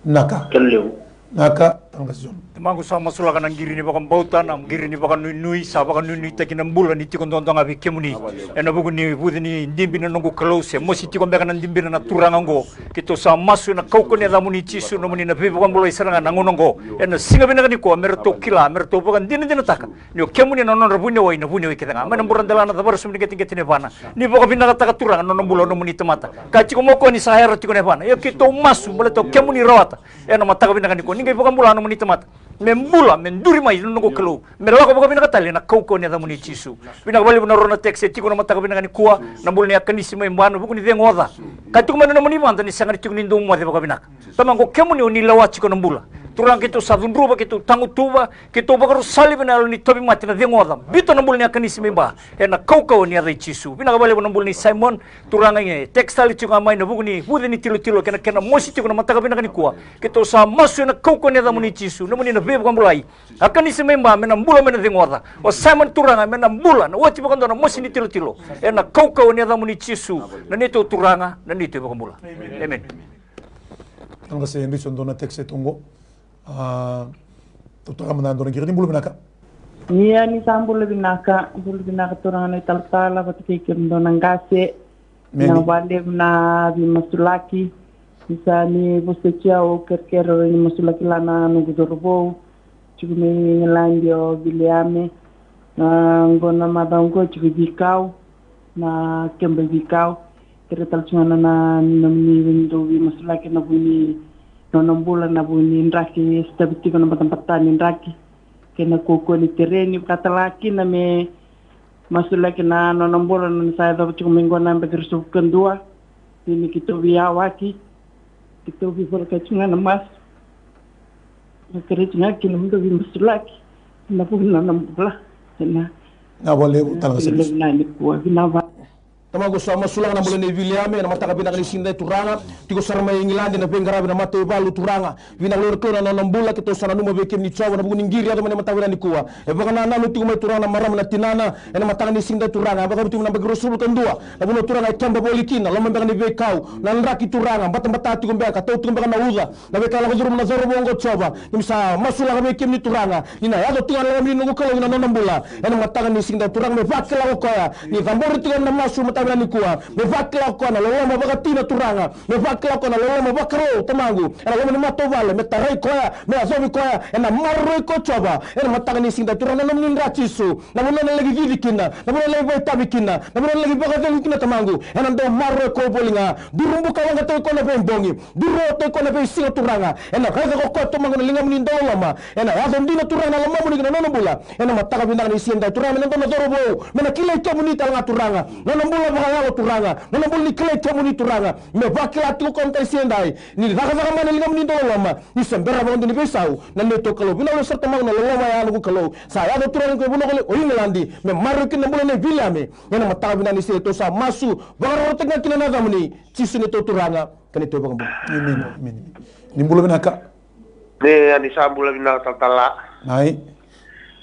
Naka. Kena levu. Naka. Tamaqu sa masulaka na qiri ni vakabauta, na qiri ni vakanuinui, sa vakanuinuitaki na bula ni tiko duadua ga vei kemuni. Ena vuku ni vuce ni dibi na noqu Kalou se mosi tiko beka na dibina na Turaga oqo. Keitou sa masu ena kaukauwa ni yacamuni Jisu nomuni na veivakabulai sara ga na gauna oqo. Ena siga vinaka nikua me ratou kila, me ratou vakadinadinataka. Ni o kemuni na nodra vuniwai na vuniwai kece ga mai na buradela na cava ra sumuni qeteqete na yavana. Ni vakavinakataka Turaga na nona bula o nomuni tamata. Ka tiko mo koya ni sa era tiko na yavana. Io keitou masu baleta o kemuni rawata. Ena mataka vinaka nikua ni qai vakabula nomuni tamata. Me bula, me duri mai na noqu Kalou. Me lako vakavinaka tale ena kaukauwa ni yacamuni Jisu. Vinaka vakalevu na rua na text e tiko na mataka vinaka nikua. Na bula ni a kanisi mai ba na vuku ni cegu oca. Ka tiko mai na nomuni vada ni sega ni tiko ni dau moce vakavinaka. Tamaqu o kemuni o ni lewa tiko na bula. Turaga keitou sa cudruva, keitou tagutuva. Keitou vakarusali vei na yalo ni tauvimate na cegu oca. Biuta na bula ni a kanisi mai ba. Ena kaukauwa ni yaca i Jisu. Vinaka vakalevu na bula ni Simon. Turaga e text tale tiko ga mai na vuku ni vuce ni tilotilo kei na kena mosi tiko na mataka vinaka nikua. Keitou sa masu ena kaukauwa ni yacamuni Jisu. Nomuni na veivakabulai. A kanisi mai ba me na bula me na cegu oca. O Simon Turaga me na bula na oti vakadua na mosi ni tilotilo. Ena kaukauwa ni yacamuni Jisu. Na neitou Turaga, na neitou iVakabula. Emeni. Naka se biso dua na text e toqo. A, tou tara mada dua na qiri ni bula vinaka. Ia ni sa bula vinaka, bula vinaka turaga na italatala vata kei kemudou na qase. Meni. Na valevu na veimasulaki. Ni sa ni vosoti au kerekere ni masulaki la na noqu cauravou. Tiko mai Igiladi o Viliame. Na qo na macawa qo tiko i Vikau. Na keba i Vikau. Kere tale tiko ga na nomuni dau veimasulaki na vu ni nona bula na vu ni draki e sotavi tiko na batabata ni draki. Kei na kaukauwa ni tereni vakatala kina me masulaki na nona bula na sa yacova tiko mai qo na yabaki ruasagavulu ka dua. Ni keitou veiyawaki keitou veivoleka tiko ga na masu. Na kerei tiko ga kina mo dau veimasulaki na vu ni nona bula. Ena na valevu tale ga sa vinaka nikua vinaka. Tamaqu sa masulaka na bula nei Viliame ena mataka vinaka ni siga ni Turaga. Tiko sara mai Igiladi na veiqaravi na mataivalu Turaga. Vinaka levu na nona bula keitou sa nanuma vei kemuni Jiova na vuku ni qiri yaco mai na mataka vinaka nikua. E vakanananu tiko mai Turaga na marama na tinana ena mataka ni siga ni Turaga. E vakavuna tiko na yabaki ruasagavulu ka dua na vanua Turaga e keba voli kina loma beka ni veikau. Na draki Turaga batabata tiko beka, tau tiko beka na uca. Na veika e lako curuma na cauravou oqo Jiova. Keimami sa masulaka vei kemuni Turaga. Ni na yaco tiko na lagami ni noqu Kalou ina nona bula. Ena mataka ni siga ni Turaga me vakila ko koya ni cabori tiko na masu. Ena nikua, me vakila o koya na loloma vakatina Turaga, me vakila o koya na loloma vakarau Tamaqu, ena loma ni matavuvale, me tarai koya, me yacovi koya, ena maroroi koya o Jiova, ena mataka ni siga edai Turaga na nomuni dra Jisu, na vanua ena laki cici kina, na vanua ena laki vakaitavi kina, na vanua ena laki vakacegu kina Tamaqu, ena dau maroroi koya voli ga, duru bukawaqa tiko koya na veibogi, duru tiko koya na veisiga Turaga, ena raica ko koya Tamaqu na ligamuni dau loloma, ena yaco dina Turaga na lomamuni kina nona bula, ena mataka vinaka ni siga edai Turaga me na dua na cauravou, me na kilai kemuni tale ga Turaga, nona bula vakayalo Turaga, nona bula ni kilai kemuni Turaga, me vakila tiko koya mataka ni siga edai, ni cakacaka mai na ligamuni dau loloma, ni se bera vakadua ni veisau, na neitou Kalou, vinaka sara Tamaqu na loloma ya noqu Kalou, sa yaco Turaga ko vanua ko le o Igiladi, me maroroi kina na bula nei Viliame, ena mataka vinaka ni siga edai tou sa masu, vakarorotaki ga kina na yacamuni, Jisu neitou Turaga, ka neitou iVakabula. Emeni, emeni. Ni bula vinaka. Ni, ni sa bula vinaka talatala. Ai.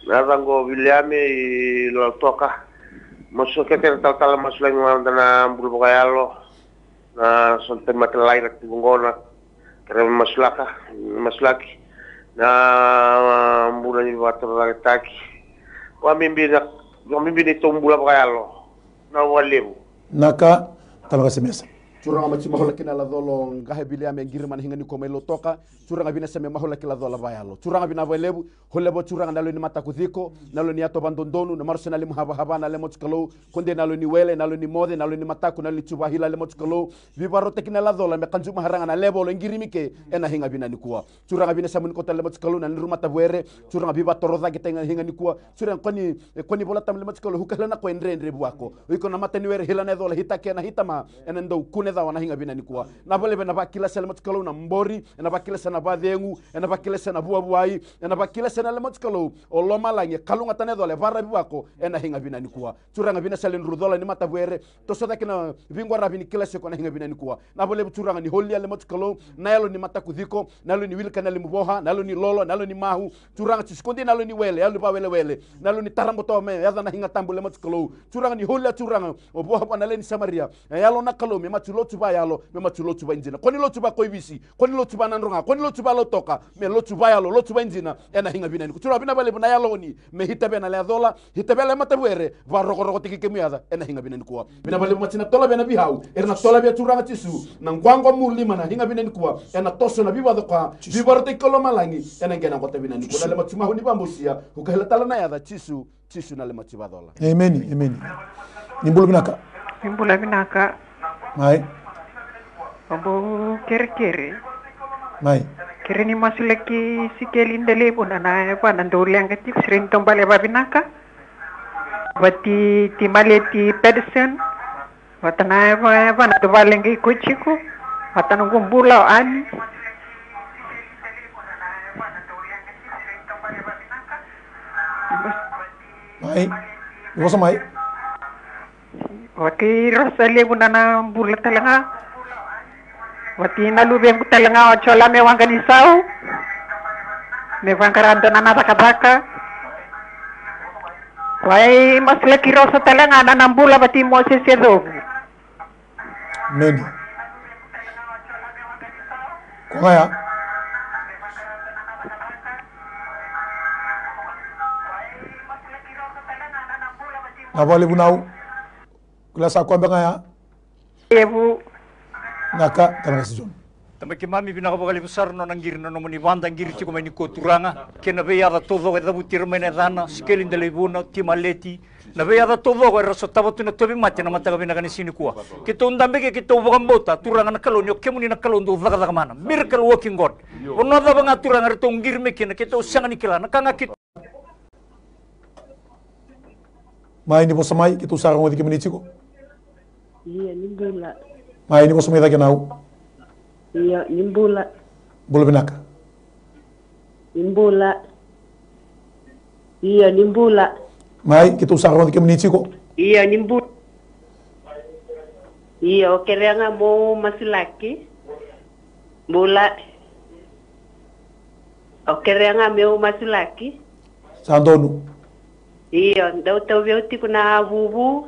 Na yacaqu o Viliame i Lautoka. Masu kece na talatala masulaki mada na bula vakayalo. Na so na tauvimate lalai ra tiko qo na kere masulaka, masulaki. Na bula ni vakatorocaketaki. Vakabibi na, vakabibi ni tou bula vakayalo. Na vakalevu. Naka, taloga se mesa. Turaga Maciu Mahola kina Lacolo, qaha e Viliame e qiri mai na higa nikua mai Lautoka. Turaga vinaka sa me mahola ki Lacola vakayalo. Turaga vinaka vakalevu, holy levu Turaga na yalo ni mataku ciko, na yalo ni yato vadodonu, na marosa na limu havahava na lemoci Kalou, kode na yalo ni wele, na yalo ni moce, na yalo ni mataku, na yalo ni cuva hila lemoci Kalou. Vivarotaki na Lacola me kajuma haraga na level e qiri mai ke, ena higa vinaka nikua. Turaga vinaka sa muni kota lemoci Kalou na nidru matavuere, Turaga vivatorocaki tale ga higa nikua, Turaga koni, koni vola tabu lemoci Kalou, huka hila na koya e dredre vuako. O iko na mata ni were hila na yacola hitaki ena hitama, ena dau kune cawa na higa vinaka nikua. Na valeve na vakila sa lemoci Kalou na bori, ena vakila sa na vacegu, ena vakila sa na vuavuai, ena vakila sa na lemoci Kalou. O lomalagi, e kalugata na yacola, e varavi vuako, ena higa vinaka nikua. Turaga vinaka sa le dru cola ni matavuere, toso cake na viqwaravi ni kila seko na higa vinaka nikua. Na valevu Turaga ni holia lemoci Kalou, na yalo ni mataku ciko, na yalo ni wilika na limu voha, na yalo ni lolo, na yalo ni mahu. Turaga Jisu kode na yalo ni wele, yalo ni vawelewele, na yalo ni taraboto me yaca na higa tabu lemoci Kalou. Turaga ni holia Turaga, o voha vua na lewe ni Samaria. E yalo na Kalou, me macu lotu vayalo, me macu lotu vaidina. Koni lotu vakoivisi, koni lotu vanadroga, koni lotu valautoka, me lotu vayalo, lotu vaidina, ena higa vinaka nikua. Turaga vinaka valevu na yalo ni, me hitavea na lewe cola, hitavea na lewe matavuere, varokorokotaki kemu yaca, ena higa vinaka nikua. Vinaka valevu maci na tolavea na vihau, era na tolavea Turaga Jisu, na quaqua mu lima na higa vinaka nikua, ena toso na vivacoka, vivarotaki ko lomalagi, ena qena qota vinaka nikua. Na lewe macu mahu ni vabosia, huka hila tale na yaca, Jisu, Jisu na lewe macu vacola. Emeni, emeni. Ni bula vinaka. Ni bula vinaka. Mai. Obo kerekere. Mai. Kere ni masulaki Sikeli Deleivuna na yava na dau leqa tiko sere ni taubale vavinaka. Vati Timaleti Pedersen. Vata na yava yava na dau valeqai koya tiko. Vata noqu bula o Ani. Mai. Ni vosa mai. Vati Rosa Levu na na bula tale ga. Vati na luvequ tale ga o Jola me waqa ni sau. Me vaqara dua na na cakacaka. Vai masulaki Rosa tale ga na na bula vati Mosese Covu. Meni. Ko ga ya. Na valevu nau. Kila sa koya beka ga ya. Levu. Naka, tala ga si John. Tamai keimami vinaka vakalevu sara na nona qiri na nomuni vada qiri tiko mai nikua Turaga. Kei na veiyaca taucoko e cavuti ira mai na yacana, Sikeli Deleivuna, Timaleti. Na veiyaca taucoko era sotava tu na tauvimate na mataka vinaka ni siga nikua. Keitou dabe ke keitou vakabauta Turaga na Kalou ni o kemuni na Kalou dau cakacaka mana. Miracle working God. Vanua cava ga Turaga eratou qiri mai kina keitou sega ni kila na ka ga keitou. Mai ni vosa mai, keitou sa rogoci kemuni tiko. Ia ni bula. Mai ni vosa mai cake nau. Ia ni bula. Bula vinaka. Ni bula. Ia ni bula. Mai, keitou sa rogoci kemuni tiko. Ia ni bula. Ia o kerea ga mo masulaki. Bula. O kerea ga meu masulaki. Sa donu. Io, dau tauvi au tiko na vuvu.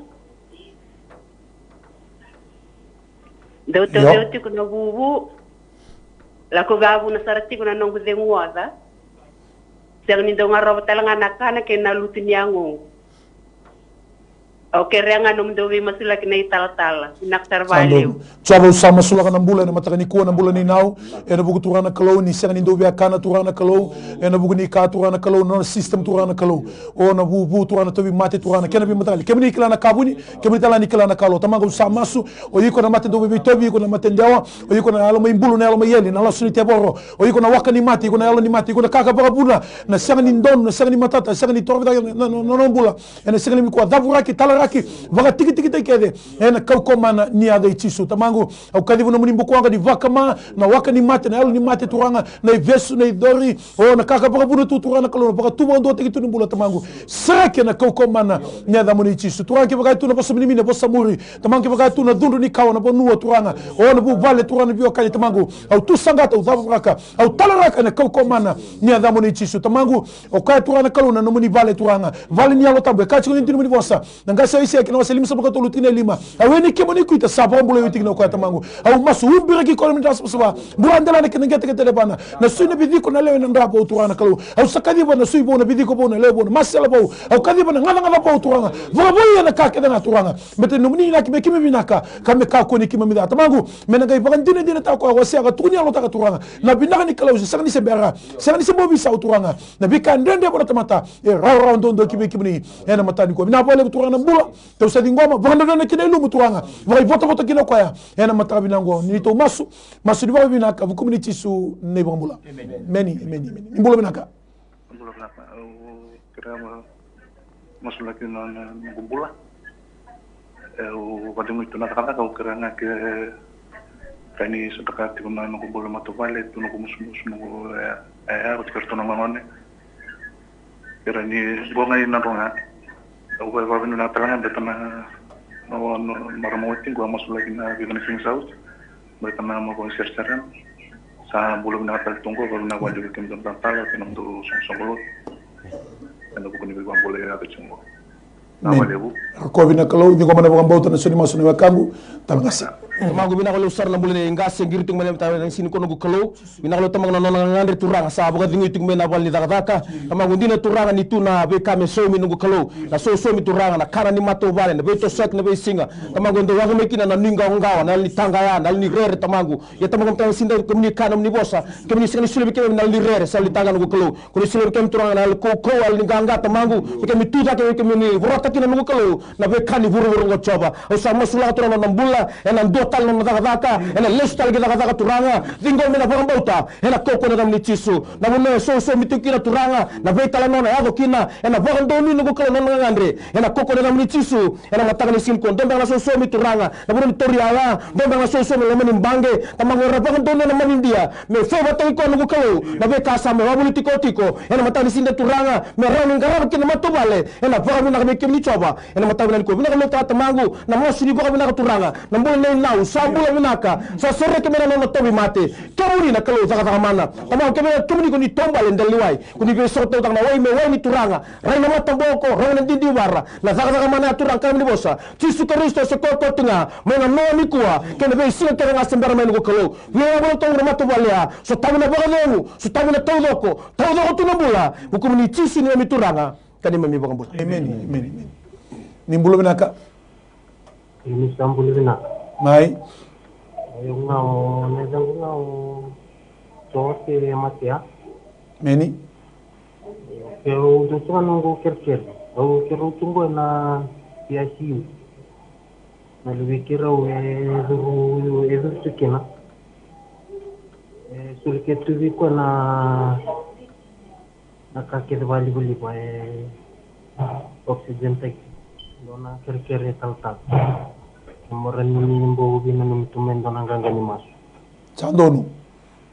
Dau tauvi au tiko na vuvu. Lako vavuna sara tiko na noqu cegu oca. Sega ni dau garova tale ga na kana kei na lutu ni yagoqu. Au kerea ga nomudou veimasulaki na italatala. Vinaka sara. Sa donu. Valevu. Jiova, au sa masulaka na bula ena mataka nikua, na bula ni nau. Ena vuku, Turaga na Kalou, ni sega ni dou via kana, Turaga na Kalou. Ena vuku ni ka, Turaga na Kalou, na nona system, Turaga na Kalou. O na vuvu, Turaga na tauvimate, Turaga na kena veimataqali. Kemuni kila na ka vuni, kemuni tale ni kila na ka lo. Tamaqu, au sa masu. O iko na mate dau veivitauvi, iko na mate dewa. O iko na yalo mai bulu, na yalo mai eli, na lasu ni tevoro. O iko na waka ni mate, iko na yalo ni mate, iko na ka ka vakavuna. Na sega ni donu, na sega ni matata, sega ni toro vei na, na, na, na bula. Ena siga nikua, cavuraki, talaraki, vakatikitikitaki kece ena kaukauwa mana ni yaca i Jisu. Tamaqu, au kaciva nomuni bukawaqa ni vakama na waka ni mate, na yalo ni mate, Turaga, na ivesu, na icori, o na ka ka vakavuna tu, Turaga na Kalou, na vakatu vakaduataki tu ni bula, Tamaqu. Sereki ena kaukauwa mana ni yacamuni Jisu. Turaga, kevaka e tu na vosa minimini, vosa muri. Tamaqu, kevaka e tu na cudru ni kawa, na vanua, Turaga, o na vuvale, Turaga, na veiwekani, Tamaqu, au tu saqata, au cavuraka, au talaraka ena kaukauwa mana ni yacamuni Jisu. Tamaqu, o koya, Turaga na Kalou, na nomuni vale, Turaga, vale ni Yalo Tabu, e kaya tiko ni dina nomuni vosa. Na qase o Aisea, kei na wase limasagavulu ka tolu, tikina e lima. Au e ni kemuni kuita, sa vakabulai oti kina o koya, Tamaqu. Au masu, ubiraki koya na nomuni dra savasava. Bura delana kei na qeteqete levana. Na sui na viciko, na lewe na dra vou, Turaga na Kalou. Au sa kaciva na sui vou, na viciko vou, na lewe vou, na masela vou. Au kaciva na gacagaca vou, Turaga. Vakavouya na ka kece ga, Turaga. Me tei nomuni inaki me keimami vinaka, ka me kakua ni keimami ca. Tamaqu, me na qai vakadinadinataka koya, wasea ka tukuni yalotaka, Turaga. Na vinaka ni Kalou, sega ni se bera, sega ni se bau veisau, Turaga. Na veika dredre vua na tamata, e rawarawa duadua ki vei kemuni ena mataka nikua. Vinaka vakalevu, Turaga na bula. Tou sa ciqoma, vakadrodrona kina ilumu, Turaga. Vakaivotavota kina o koya ena mataka vinaka oqo. Ni tou masu, masu ni vakavinaka, vukumuni Jisu na iVakabula. Emeni, emeni, emeni. Ni bula vinaka. Bula vinaka. Au kerea ma, masulaki na, na, na noqu bula. E, au vakacegui tu na cakacaka, au kerea ga ke, ka ni sa caka tiko na noqu bula, matavuvale, tu noqu musumusu, noqu, e, e, au tiko tu na gone. Kerea ni qo ga i Nadroga. Au vakavinavinaka tale ga baleta na, na, na marama oti qo a masulaki na veika ni siga sa oti. Baleta na mavoa ni seresere. Sa bula vinaka tale tu qo, vakavinavinaka vakalevu vei kemudou na talatala kei na nomudou soqosoqo lotu. Ena vuku ni veivakabulai e yaco tiko qo. Vinaka vakalevu. Rokovi na Kalou, ciqoma na vakabauta, na sau ni masu na wekaqu, tale qase. Tamaqu, vinaka vakalevu sara na bula nei qase, qiri tiko mai na mataka ni siga nikua, noqu Kalou. Vinaka vakalevu, Tamaqu, na nona gagadre, Turaga, sa vakacegui tiko mai na vale ni cakacaka. Tamaqu, dina, Turaga, ni tu na veika me saumi, noqu Kalou. Na sausaumi, Turaga, na kana ni matavuvale, na veitosoyaki na veisiga. Tamaqu, e dau yaco mai kina na nuiqawaqawa, na yalo ni taqaya, na yalo ni rere, Tamaqu. Ia, Tamaqu, mataka ni siga, kemuni kaya na nomuni vosa, kemuni sega ni solia vei keimami na yalo ni rere se yalo ni taqaya, noqu Kalou. Ko ni solia vei keimami, Turaga, na yalo kaukauwa, yalo ni qaqa, Tamaqu, me keimami tu cake, me keimami vorata kina, noqu Kalou, na veika ni vuravura oqo, Jiova. Au sa masulaka, Turaga, na nona bula, ena dua tale na nona cakacaka, ena lesu tale ki cakacaka, Turaga. Ciqoma na vakabauta ena kaukauwa ni yacamuni Jisu. Na vanua e sausaumi tiko kina, Turaga, na veitalanoa e yaco kina, ena vakadonui, noqu Kalou, na nona gagadre, ena kaukauwa ni yacamuni Jisu. Ena mataka ni siga nikua, dua beka na sausaumi, Turaga, na vanua ni tauri yaya, dua beka na sausaumi, loma ni baqe, Tamaqu, era vakadonuya na manidia me faivataki koya, noqu Kalou, na veika sa mai wavoliti koya tiko. Ena mataka ni siga, Turaga, me rawa ni qarava kina na matavuvale ena vakavinaka vei kemuni, Jiova. Ena mataka vinaka nikua, vinaka vakalevu, Tamaqu, na masu ni vakavinaka, Turaga, na bula nei Nau, sa bula vinaka, sa sereki mai na nona tauvimate. Kemuni na Kalou cakacaka mana. Tamaqu, kevaka kemuni ko ni taubale e dela ni wai, ko ni veisautaka na wai me waini, Turaga, rai na mataboko, rogo na didivara. Na cakacaka mana ya, Turaga, kaya na nomuni vosa, Jisu Karisito se koya koya tu ga mai na noa nikua kei na veisiga kece ga se bera mai, noqu Kalou. Via yavala toka na matavuvale ya, sotavi na vakacegu, sotavi na taucoko, taucoko tu na bula. Vukumuni Jisu neimami Turaga ka neimami iVakabula. Emeni, emeni, emeni. Ni bula vinaka. Ni sa bula vinaka. Mai. Io, ga o, na yacaqu ga o Jose Matea. Emeni. Keirau dau sega noqu kerekere. Au keirau tu qo ena I C U. Na luve i keirau e curu, e curu tu kina. E soli ke tu vei koya na, na ka kece vakalivaliva, e oxygen tank. Dua na kerekere talatala. Ke mora ni bau veinanumi tu mai dua na qaqa ni masu. Sa donu.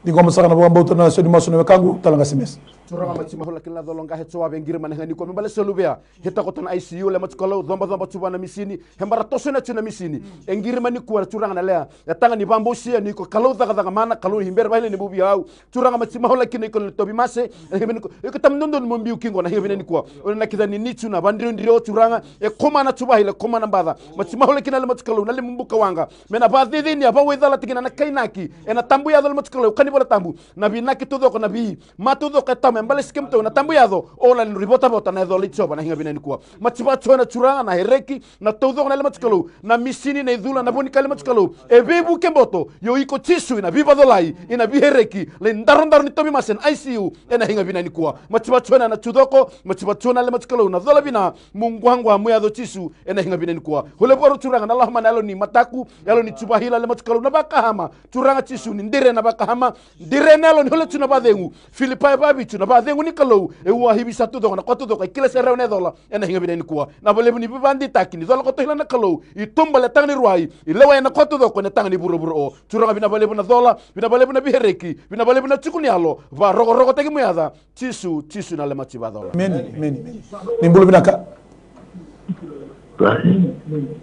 Ciqoma saka na vakabauta, na sau ni masu na wekaqu, tale qase Mesa. Turaga, Macimahu, Lakina, Colo, Qahe, Joa, e qiri mai na siga nikua me baleta sa luvea. E takoto na I C U, le Maciu Kalou, cobacoba tu vua na misini, e bara toso yani tu na misini. E qiri mai nikua, Turaga, na leya, e taga ni vakabausia ni ko Kalou cakacaka mana, Kalou ni bera vakalailai ni bau vei au. Turaga, Macimahu, Lakina, iko na tauvimate ena siga nikua. Iko tamani dodonu mo biu ki qo ena siga vinaka nikua. O na kila ni tu na vakadriodrio, Turaga, e komana tu vua, e komana baca. Macimahu, Lakina, le Maciu Kalou, na lemubuka waqa. Me na vakacecenia, vakawaicalataki kina na kainaki ena tabu yaco, le Maciu Kalou, ka ni Vola Tabu. Na veinaki taucoko, na veima taucoko e tau E balesi kemudou na tabu yaco, o na levu ni votavota na yacola i Jiova na higa vinaka nikua. Maciva Jiova na Turaga, na hereki, na taucoko na yalomati Kalou, na misini, na icula, na vonikali mati Kalou. E veivuke e boto, io iko Jisu ina vivacolai, ina vihereki, lai darodaro ni tauvimase na I C U, ena higa vinaka nikua. Maciva Jiova na tucoko, maciva Jiova na yalomati Kalou, na cola vina, mu quaqua, mu yaco Jisu, ena higa vinaka nikua. Hole vua Turaga na lako mai na yalo ni mataku, yalo ni Jiova hila yalomati Kalou, na vakahama, Turaga Jisu ni dire na vakahama, dire na yalo ni hole tu na vacegu. Filipai vavitu na vacegu ni Kalou, e ua hivi sa tucoko na koto coko, e kila se rau na yacola, ena higa vinaka nikua. Na valevu ni vivaditaki, ni cola koto hila na Kalou, i tubale taga ni ruai, i lewa ena koto coko, ena taga ni vuravura o. Turaga vina valevu na cola, vina valevu na vihereki, vina valevu na tuku ni yalo, varokorokotaki mu yaca, Jisu, Jisu na le maciva cola. Meni, meni, meni. Ni bula vinaka.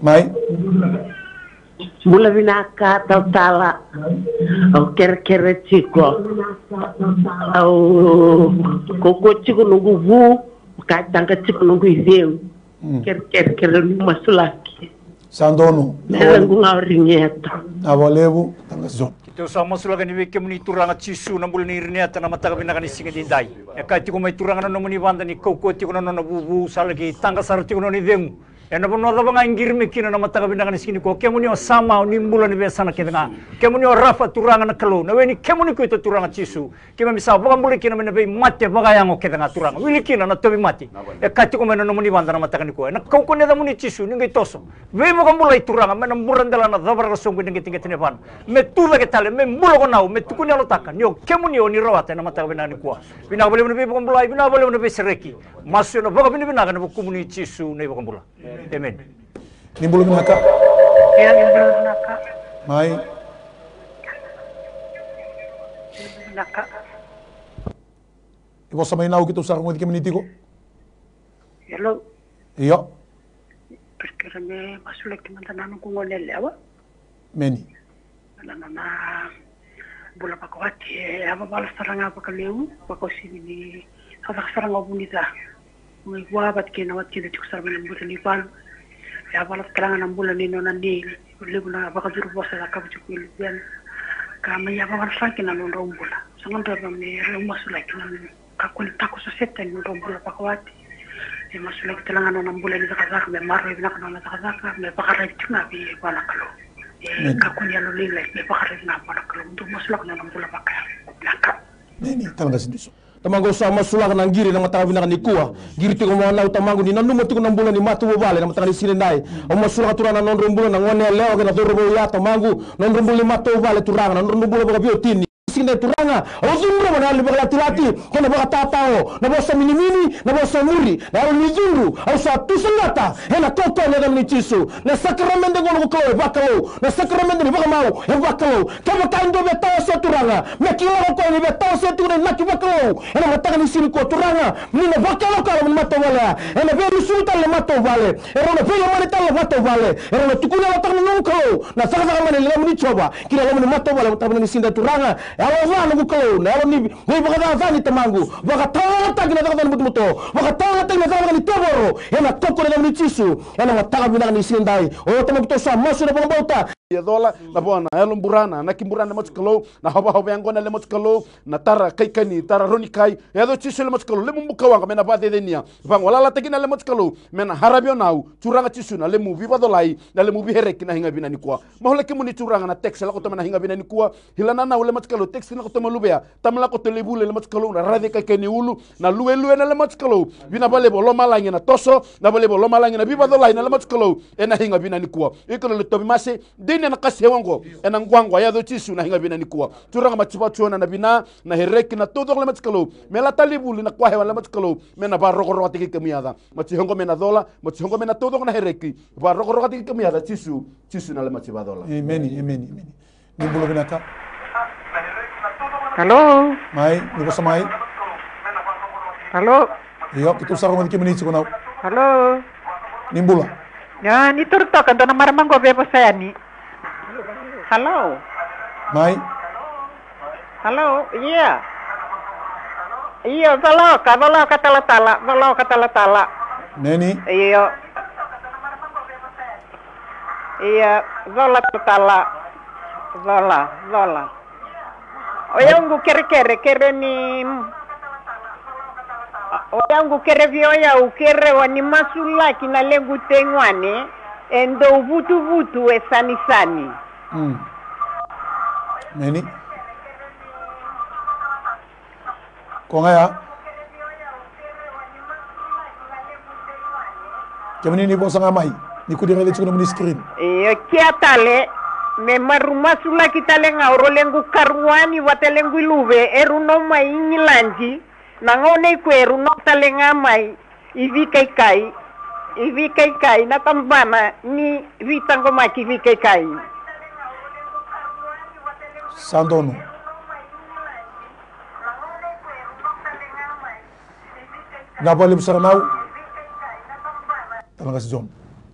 Mai. Bula vinaka talatala. Au kerekere tiko. Au kaukaua tiko noqu vu. Ka taqa tiko noqu iceu. Kerekere, kere ni masulaki. Sa donu. Lequ ga o rigeta. A valevu. Taqa so. Keitou sa masulaka ni vei kemuni Turaga Jisu na bula ni rineta na mataka vinaka ni siga nidai. E kaya tiko mai Turaga na nomuni vada ni kaukaua tiko na nona vuvu, sa laki taqa sara tiko na nona icegu. Ena vanua cava ga e qiri mai kina na mataka vinaka ni siga nikua, kemuni o Sama, o ni bula ni veiyasana kece ga. Kemuni o Rafa, Turaga na Kalou, na we ni kemuni keitou Turaga Jisu. Keimami sa vakabulai kina mai na veimate vakayago kece ga Turaga. Wili kina na tauvimate. E kaya tiko mai na nomuni vada na mataka nikua. Ena kaukaua ni yacamuni Jisu, ni qai toso. Veivakabulai Turaga, mai na buradela na cava ra soqu ena qeteqete ni yavana. Me tu cake tale, me bula ko nau, me tukuni yalotaka, ni o kemuni o ni rawata ena mataka vinaka nikua. Vinaka valevu na veivakabulai, vinaka valevu na veisereki. Masu ena vakavinavinaka ena vukumuni Jisu na iVakabula. Emeni. Ni bula vinaka. Ia, ni bula vinaka. Mai. Vinaka. Ni vosa mai Nau, keitou sa rogoci kemuni tiko. Hello. Io. Kerekere me masulaki mada na noqu gone yalewa. Meni. Na nona bula vakawati, e yavavala sara ga vakalevu, vakauasivi ni cakacaka sara ga o vunica. Mai vua vata kei na wati keda tiko sara mai na bula ni valu. E yavavala sara ga na bula ni nona nei, levu na vakacuru vosa e cakava tiko e luvena. Ka mai yavavala sara kina na nodrau bula. Sa gadreva me rau masulaki na kakua ni takoso Setani na nodrau bula vakawati. E masulaki tale ga na nona bula ni cakacaka, me maroroi vinaka na nona cakacaka, me vakaraici tiko ga vei vua na Kalou. E kakua ni yalo lailai, me vakaraici ga vua na Kalou. Dou masulaka na nona bula vakayago. Vinaka. Neni, tale ga Sidiso. Tamaqu, au sa masulaka na qiri na mataka vinaka nikua. Qiri tiko mai Nau Tamaqu, ni nanuma tiko na bula ni matavuvale na mataka ni siga nidai. Au masulaka Turaga na nodrau bula na gone yalewa kei na cauravou ya Tamaqu, na nodrau bula ni matavuvale Turaga, na nodrau bula vakaveiwatini. Siga nidai Turaga, au cudruva na yalo ni vakalatilati kei na vakatatao, na vosa minimini, na vosa muri, na yalo ni cudru, au sa tusagata ena kaukaua ni yacamuni Jisu. Na sakaramede qo noqu Kalou e vakalou, na sakaramede ni vakamau e vakalou. Kevaka e dua e veitawasei Turaga, me kila o koya ni veitawasei tiko na inaki vakalou ena mataka ni siga nikua Turaga, ni na vakayagataka na matavuvale ya, ena veilusuvi tale na matavuvale, erau na veilomani tale na matavuvale, erau na tukuni yalotaka na noqu Kalou na cakacaka mai na yacamuni Jiova ki na loma ni matavuvale ena mataka ni siga nidai Turaga. Yalo ca noqu Kalou, na yalo ni veivakacacani Tamaqu, vakatawayalotaki na cakacaka ni butobuto, vakatawayalotaki na cakacaka ni tevoro, ena kaukaua ni yacamuni Jisu, ena mataka vinaka ni siga nidai. O Tamaqu, keitou sa masu ena vakabauta. Ia cola na vua na yalo burana, na ki burana le matu Kalou, na hovahova yaqona le matu Kalou, na tara kaikani, tara ronikai, e yaco Jisu le matu Kalou, levu bukawaqa me na vakacecenia, vagolalataki na le matu Kalou, me na haravi o Nau, Turaga Jisu na lemu vivacolai, na lemu vihereki na higa vina nikua. Mahula kemuni Turaga na text lako toma na higa vina nikua, hila na Nau le matu Kalou, text lako toma luvea, tama lako to levu le matu Kalou, na raci kaikani ulu, na luelue na le matu Kalou, vina valevo lomalagi na toso, na valevo lomalagi na vivacolai na le matu Kalou, ena higa vina nikua. Iko na le tovi mase, Dina na kasi e oqo, ena quaqua, yaco Jisu na higa vina nikua. Turaga mati vatuana na vina, na hereki na taucoko le mati Kalou. Me la tali vuli na kua hewa le mati Kalou. Me na varokorokotaki kemu yaca. Mati oqo me na cola, mati oqo me na taucoko na hereki. Varokorokotaki kemu yaca Jisu, Jisu na le mati vacola. Emeni, emeni, emeni. Ni bula vinaka. Halo. Mai, ni vosa mai. Halo. Io, keitou sa rogoci kemuni tiko Nau. Halo. Ni bula. Ia, ni toro toka dua na marama qo via vosa yani. Halo. Mai. Halo, ia. Io, coloka, coloka talatala, coloka talatala. Neni. Io. Ia, cola talatala. Cola, cola. O yau qu kerekere, kere ni O yau qu kerevi o yau, kerewa ni masulaki na lequ tei gone, e dou vutuvutu e sanisani. Mm. Meni. Ko ga ya. Kemuni ni vosa ga mai. Ni kua ni raica tiko nomuni screen. Io, kea tale, me maru masulaki tale ga o rau lequ karua ni vata lequ i luve, eru no mai Igiladi, na gauna i kua eru no tale ga mai i Vikaikai, i Vikaikai, na tabana ni veitaqomaki i Vikaikai. Sa donu. Na vakalevu sara nau. Talagasi John.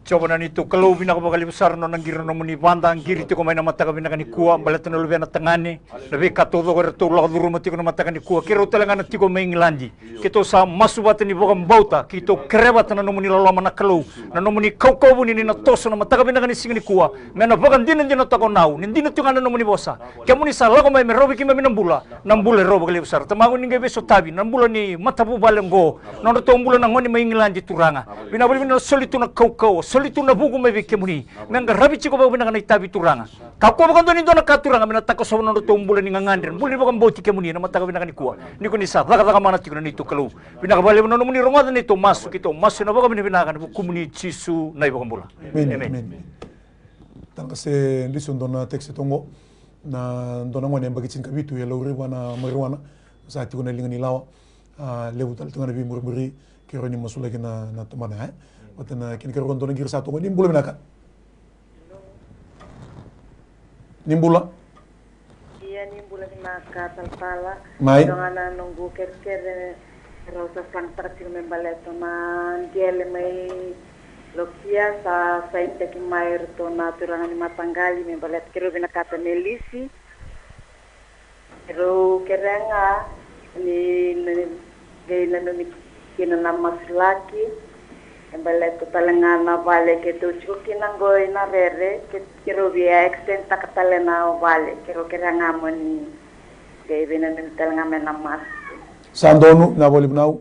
Jiova na neitou Kalou, vinaka vakalevu sara na nona qiri na nomuni vada, qiri tiko mai na mataka vinaka nikua, baleta na luvena tagane, na veika taucoko eratou lako curuma tiko na mataka nikua, keirau tale ga na tiko mai Igiladi. Keitou sa masu vata ni vakabauta, keitou kere vata na nomuni loloma na Kalou, na nomuni kaukauwa vuni ni na toso na mataka vinaka ni siga nikua, me na vakadinadinataka o nau, ni dina tiko ga na nomuni vosa. Kemuni sa lako mai me rawa vei keimami na bula, na bula e rawa vakalevu sara. Tamaqu ni qai veisotavi, na bula ni matavuvale oqo, nodratou bula na gone mai Igiladi Turaga. Vinaka vakalevu na soli tu na kaukauwa, soli tu na vuku mai vei kemuni. Me qaravi tiko vakavinaka na itavi Turaga. Kakua vakadua ni dua na ka Turaga, me na takosova nodratou bula ni gagadre, bula ni vakabauti kemuni, na mataka vinaka nikua. Ni ko ni sa cakacaka mana tiko na neitou Kalou. Vinaka vakalevu na nomuni rogoca na neitou masu, keitou masu ena vakavinavinaka, ena vukumuni Jisu na iVakabula. Amen. Amen. Amen. Tale ga se lisu dua na text toqo, na dua na gone yabaki tinikavitu e lauri vua na marijuana, sa tiko na liga ni lawa, a, levu tale tu ga na veimurimuri, keirau ni masulaki na, na tamana, e? Vata na kena keirau dua na qiri sa toqo, ni bula vinaka. Ni bula. Ia ni bula vinaka talatala. Mai. Dua ga na noqu kerekere, rau sa sagataka tiko me baleta na qele mai Lokia, sa sainitaki mai iratou na turaga ni mataqali me baleta keirau vinakata me lisi. Keirau kerea ga ni, ni qai nanumi kina na masulaki. E baleta tale ga na vale keitou tiko kina qo i Narere, ke, keirau via extend taka tale na vale, keirau kerea ga mo ni qai veinanumi tale ga mai na masu. Sa donu, na vale vinau.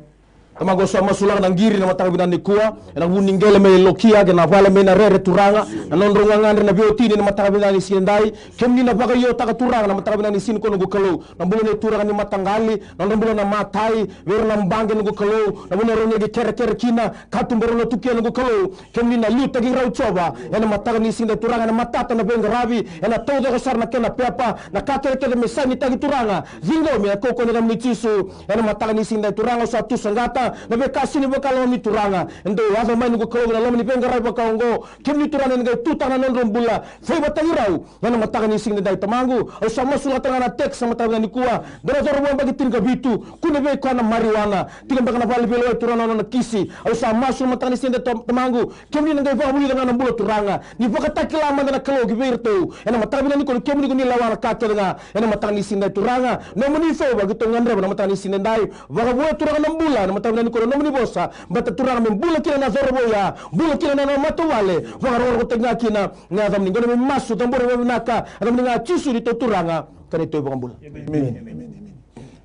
Tamaqu, au sa masulaka na qiri na mataka vinaka nikua, ena vu ni qele mai Lokia kei na vale mai Narere Turaga, na nodrau gagadre na veiwatini na mataka vinaka ni siga edai. Kemuni na vakaiotaka Turaga na mataka vinaka ni siga nikua noqu Kalou, na bula ni turaga ni mataqali, na nodra bula na matai, vei ira na baqe noqu Kalou, na vanua rau na qai kerekere kina, katuba rau na tukia noqu Kalou. Kemuni na liutaki rau Jiova, ena mataka ni siga edai Turaga, ena matata na veiqaravi, ena taucoko sara na kena pepa, na ka kecekece me sainitaki Turaga, ciqomi ena kaukauwa ni yacamuni Jisu, ena mataka ni siga edai Turaga, au sa tu saqata, na veika sega ni vakaloloma ni Turaga, e dau yaco mai noqu Kalou, na loma ni veiqaravi vaka oqo, kemuni Turaga ni na qai tutaka na nodrau bula, veivataki rau, ena mataka ni siga edai Tamaqu, au sa masulaka tale ga na text na mataka vinaka nikua, dua na cauravou yabaki tinikavitu, kune vei koya na marijuana, tiko beka na vale ni veilewai Turaga na nona kisi, au sa masu na mataka ni siga edai Tamaqu, kemuni na qai vakavulica ga na bula Turaga, ni vakatakila mada na Kalou ki vei iratou, ena mataka vinaka nikua ni kemuni ko ni lewa na ka kece ga, ena mataka ni siga edai Turaga, nomuni cauva keitou gadreva na mataka ni siga edai, vakavoui Turaga na bula, ena mataka vinaka nikua na nomuni vosa, baleta Turaga me bula kina na cauravou ya, bula kina na nona matavuvale, vakarokorokotaki ga kina, Na yacamuni qo na neimami masu, cabora vakavinaka, yacamuni ga Jisu neitou Turaga, ka neitou iVakabula. Emeni. Emeni. Emeni. Emeni.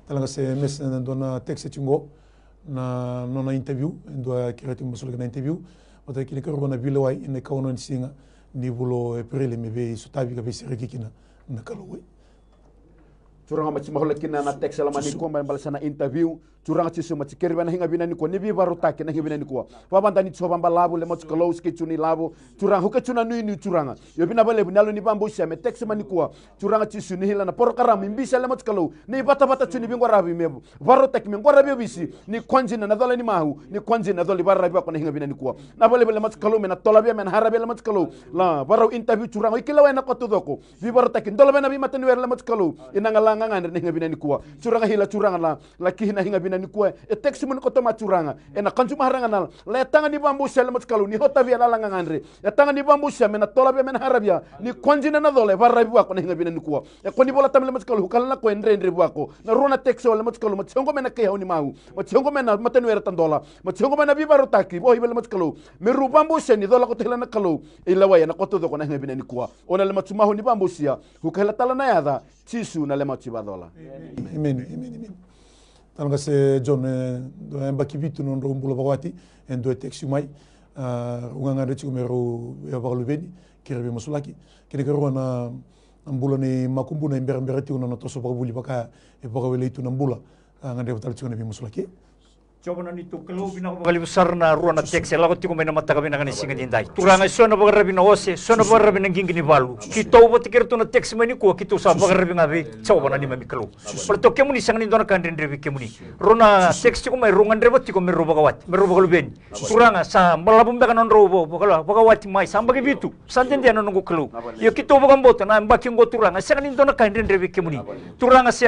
Tale ga se message na dua na text tiko qo, na nona interview, e dua kerea tiko me masulaki na interview. Vata kei na karua na veilewai, ena ikaono ni siga ni vula o Epereli me veisotavi ka veisereki kina na Kalou. Turaga, mati masulaka kina na text loma nikua, baleta sa na interview. Turaga Jisu, mati kerea na higa vinaka nikua ni veivakarautaki na higa vinaka nikua. Vavada ni Jiova balavu, le mati Kalou, sikei tu na ilavo. Turaga, huka tu na nuinui Turaga. Io, vinaka vakalevu ni yalo ni vabausia me text mai nikua. Turaga Jisu, ni hila na porokaramu i bisa, le mati Kalou, ni vatavata tu ni veiqaravi me vakarautaki me qaravi ovisi, ni kua dina na cola ni mau, ni kua dina na cola ni vakararavi vako na higa vinaka nikua. Na vakalevu, le mati Kalou, me na tolavia, me na haravia, le mati Kalou. La vakarau interview Turaga, i kila wai na kota taucoko. Veivakarautaki, dola vei na veimataniwere, le mati Kalou, ena gala gagadre na higa vinaka nikua. Turaga, hila Turaga, la, la ki na higa vinaka nikua. E text muni koto mai Turaga, ena kaju mahara ga na la, la e taga ni vabausia, le mati Kalou, ni hotavia na la gagadre. E taga ni vabausia, me na tolavia, me na haravia, ni kua dina na cola e vakararavi vako na higa vinaka nikua. E kua ni vola tami, le mati Kalou, huka la na koya e dredre vako. Na rua na text o, le mati Kalou, mati hoqo mai na kaihau ni mau, mati hoqo mai na mataniwere tadola, mati hoqo mai na veivakarautaki, vohi vei, le mati Kalou. Me rau vabausia ni cola koto hila na Kalou. E lewai ena kota taucoko na higa vinaka nikua. O na le mati mahu ni vabausia, huka hela tale na yaca, Jisu na le mati vacola. Emeni, emeni, emeni. Tale ga se John, e, e baki vitu na nodrau bula vakawati, e dua e text mai. A, rau gagadre tiko me rau via vakaluveni, kerea veimasulaki. Kena ikarua na, na bula nei Makubuna e berabera tiko na nona toso vakavuli vaka e vakawelei tu na bula. A, gadreva tale tiko na veimasulaki. Jiova na neitou Kalou, vinaka vakalevu sara na rua na text e lako tiko mai na mataka vinaka ni siga nidai. Turaga, e so na vakararavi na ose, so na vakararavi na qiqi ni valu. Keitou vata kei ratou na text mai nikua, keitou sa vakararavi ga vei Jiova na neimami Kalou. Baleta o kemuni sega ni dua na ka e dredre vei kemuni. Rau na text tiko mai, rau gadreva tiko me rau vakawati, me rau vakaluveni. Turaga, sa balavu beka na nodrau va-, vakala-, vakawati mai, sa baki vitu. Sa dede na noqu Kalou. Ia keitou vakabauta na yabaki oqo, Turaga, e sega ni dua na ka e dredre vei kemuni. Turaga, se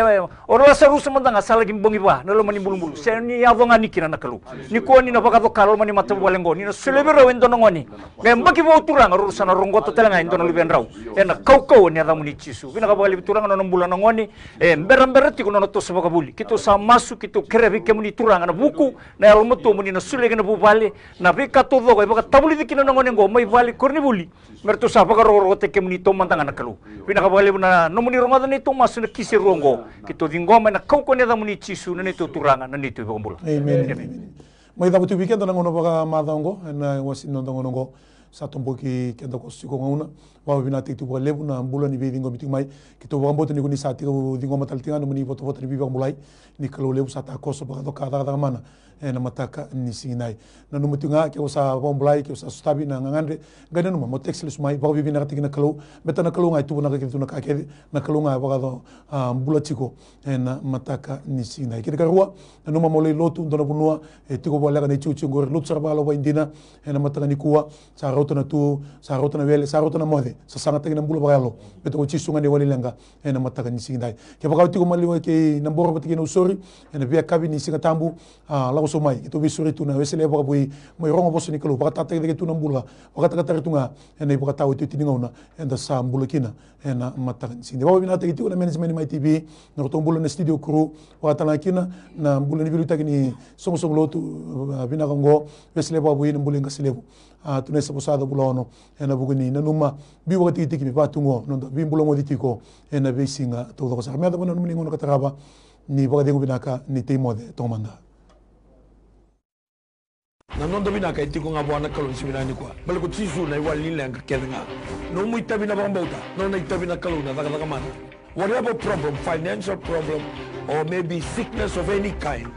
o Lasarusa mada ga sa laki bogi va na loma ni bulubulu, se ni yaco ga ni kina na Kalou. Nikua ni na vakacoka loma ni matavuvale oqo, ni na solia vei rau e dua na gone. Qai yabaki vou, Turaga, rau sa na roqota tale ga e dua na luvedrau. Ena kaukauwa ni yacamuni Jisu. Vinaka vakalevu, Turaga, na nona bula na gone. E berabera tiko na nona toso vakavuli. Keitou sa masu, keitou kerea vei kemuni, Turaga, na vuku, na yalomatua mo ni na solia ki na vuvale, na veika taucoko e vakatavulici kina na gone oqo mai vale, koronivuli. Me ratou sa vakarokorokotaki kemuni taumada ga na Kalou. Vinaka vakalevu na nomuni rogoca na neitou masu ena kisi e rua oqo. Keitou ciqoma ena kaukauwa ni yacamuni Jisu, na neitou Turaga, na neitou iVakabula. Emeni. Emeni. Mai cava tu vei keda na gauna vakamacawa oqo ena iwase ni noda gauna oqo. Sa toboki keda koso tiko gauna. Vakavinavinaka tiko vakalevu na bula ni veiciqomi tiko mai. Keitou vakabauta ni ko ni sa tiko ciqoma tale tiko ga na nomuni votavota ni veivakabulai. Ni Kalou levu sa takoso vakacoka cakacaka mana ena mataka ni siga nidai. Nanuma tiko ga ke o sa vakabulai, ke o sa sotavi na gagadre, qai nanuma mo text lesu mai, vakavinavinakataki na Kalou. Baleta na Kalou ga e tuvanaka kece tu na ka kece, na Kalou ga e vakaco, a, bula tiko ena mataka ni siga nidai. Kena ikarua, nanuma mo lai lotu, dua na vanua e tiko voleka na itikotiko oqori, lotu sara vakayalo vakaidina ena mataka nikua. Sa rauta na tu, sa rauta na wele, sa rauta na moce, sa sagataki na bula vakayalo. Baleta ko Jisu ga na iwali leqa ena mataka ni siga nidai. Kevaka o tiko maliwa kei Naboro vata kei Nausori, ena veiyakavi ni Siga Tabu, a, lako sobu mai, keitou veisureti tu na Wesele Vakavoui, mai rogo vosa ni Kalou, vakatataki cake tu na bula, vakatakatari tu ga ena ivakataotioti ni gauna eda sa bula kina ena mataka ni siga nidai. Vakavinavinakataki tiko na management ni Mai T V, na nodratou bula na studio crew, vakatalega kina na bula ni veiliutaki ni soqosoqo lotu, a, vinaka oqo, Wesele Vakavoui, na bula i Qase Levu. A, tu na isa vosa ca vula ono, ena vuku ni nanuma biu vakatikitiki me vaka tu oqo, noda veibulagoci tiko ena veisiga taucoko sara. Me yacova na nomuni gauna ka tarava, ni vakacegu vinaka, ni tei moce toka mada. Na noda vinaka e tiko ga vua na Kalou ni siga vinaka nikua. Baleta ko Jisu na iwali ni leqa kece ga. Nomu itavi na vakabauta, nona itavi na Kalou na cakacaka mana. Whatever problem, financial problem, or maybe sickness of any kind,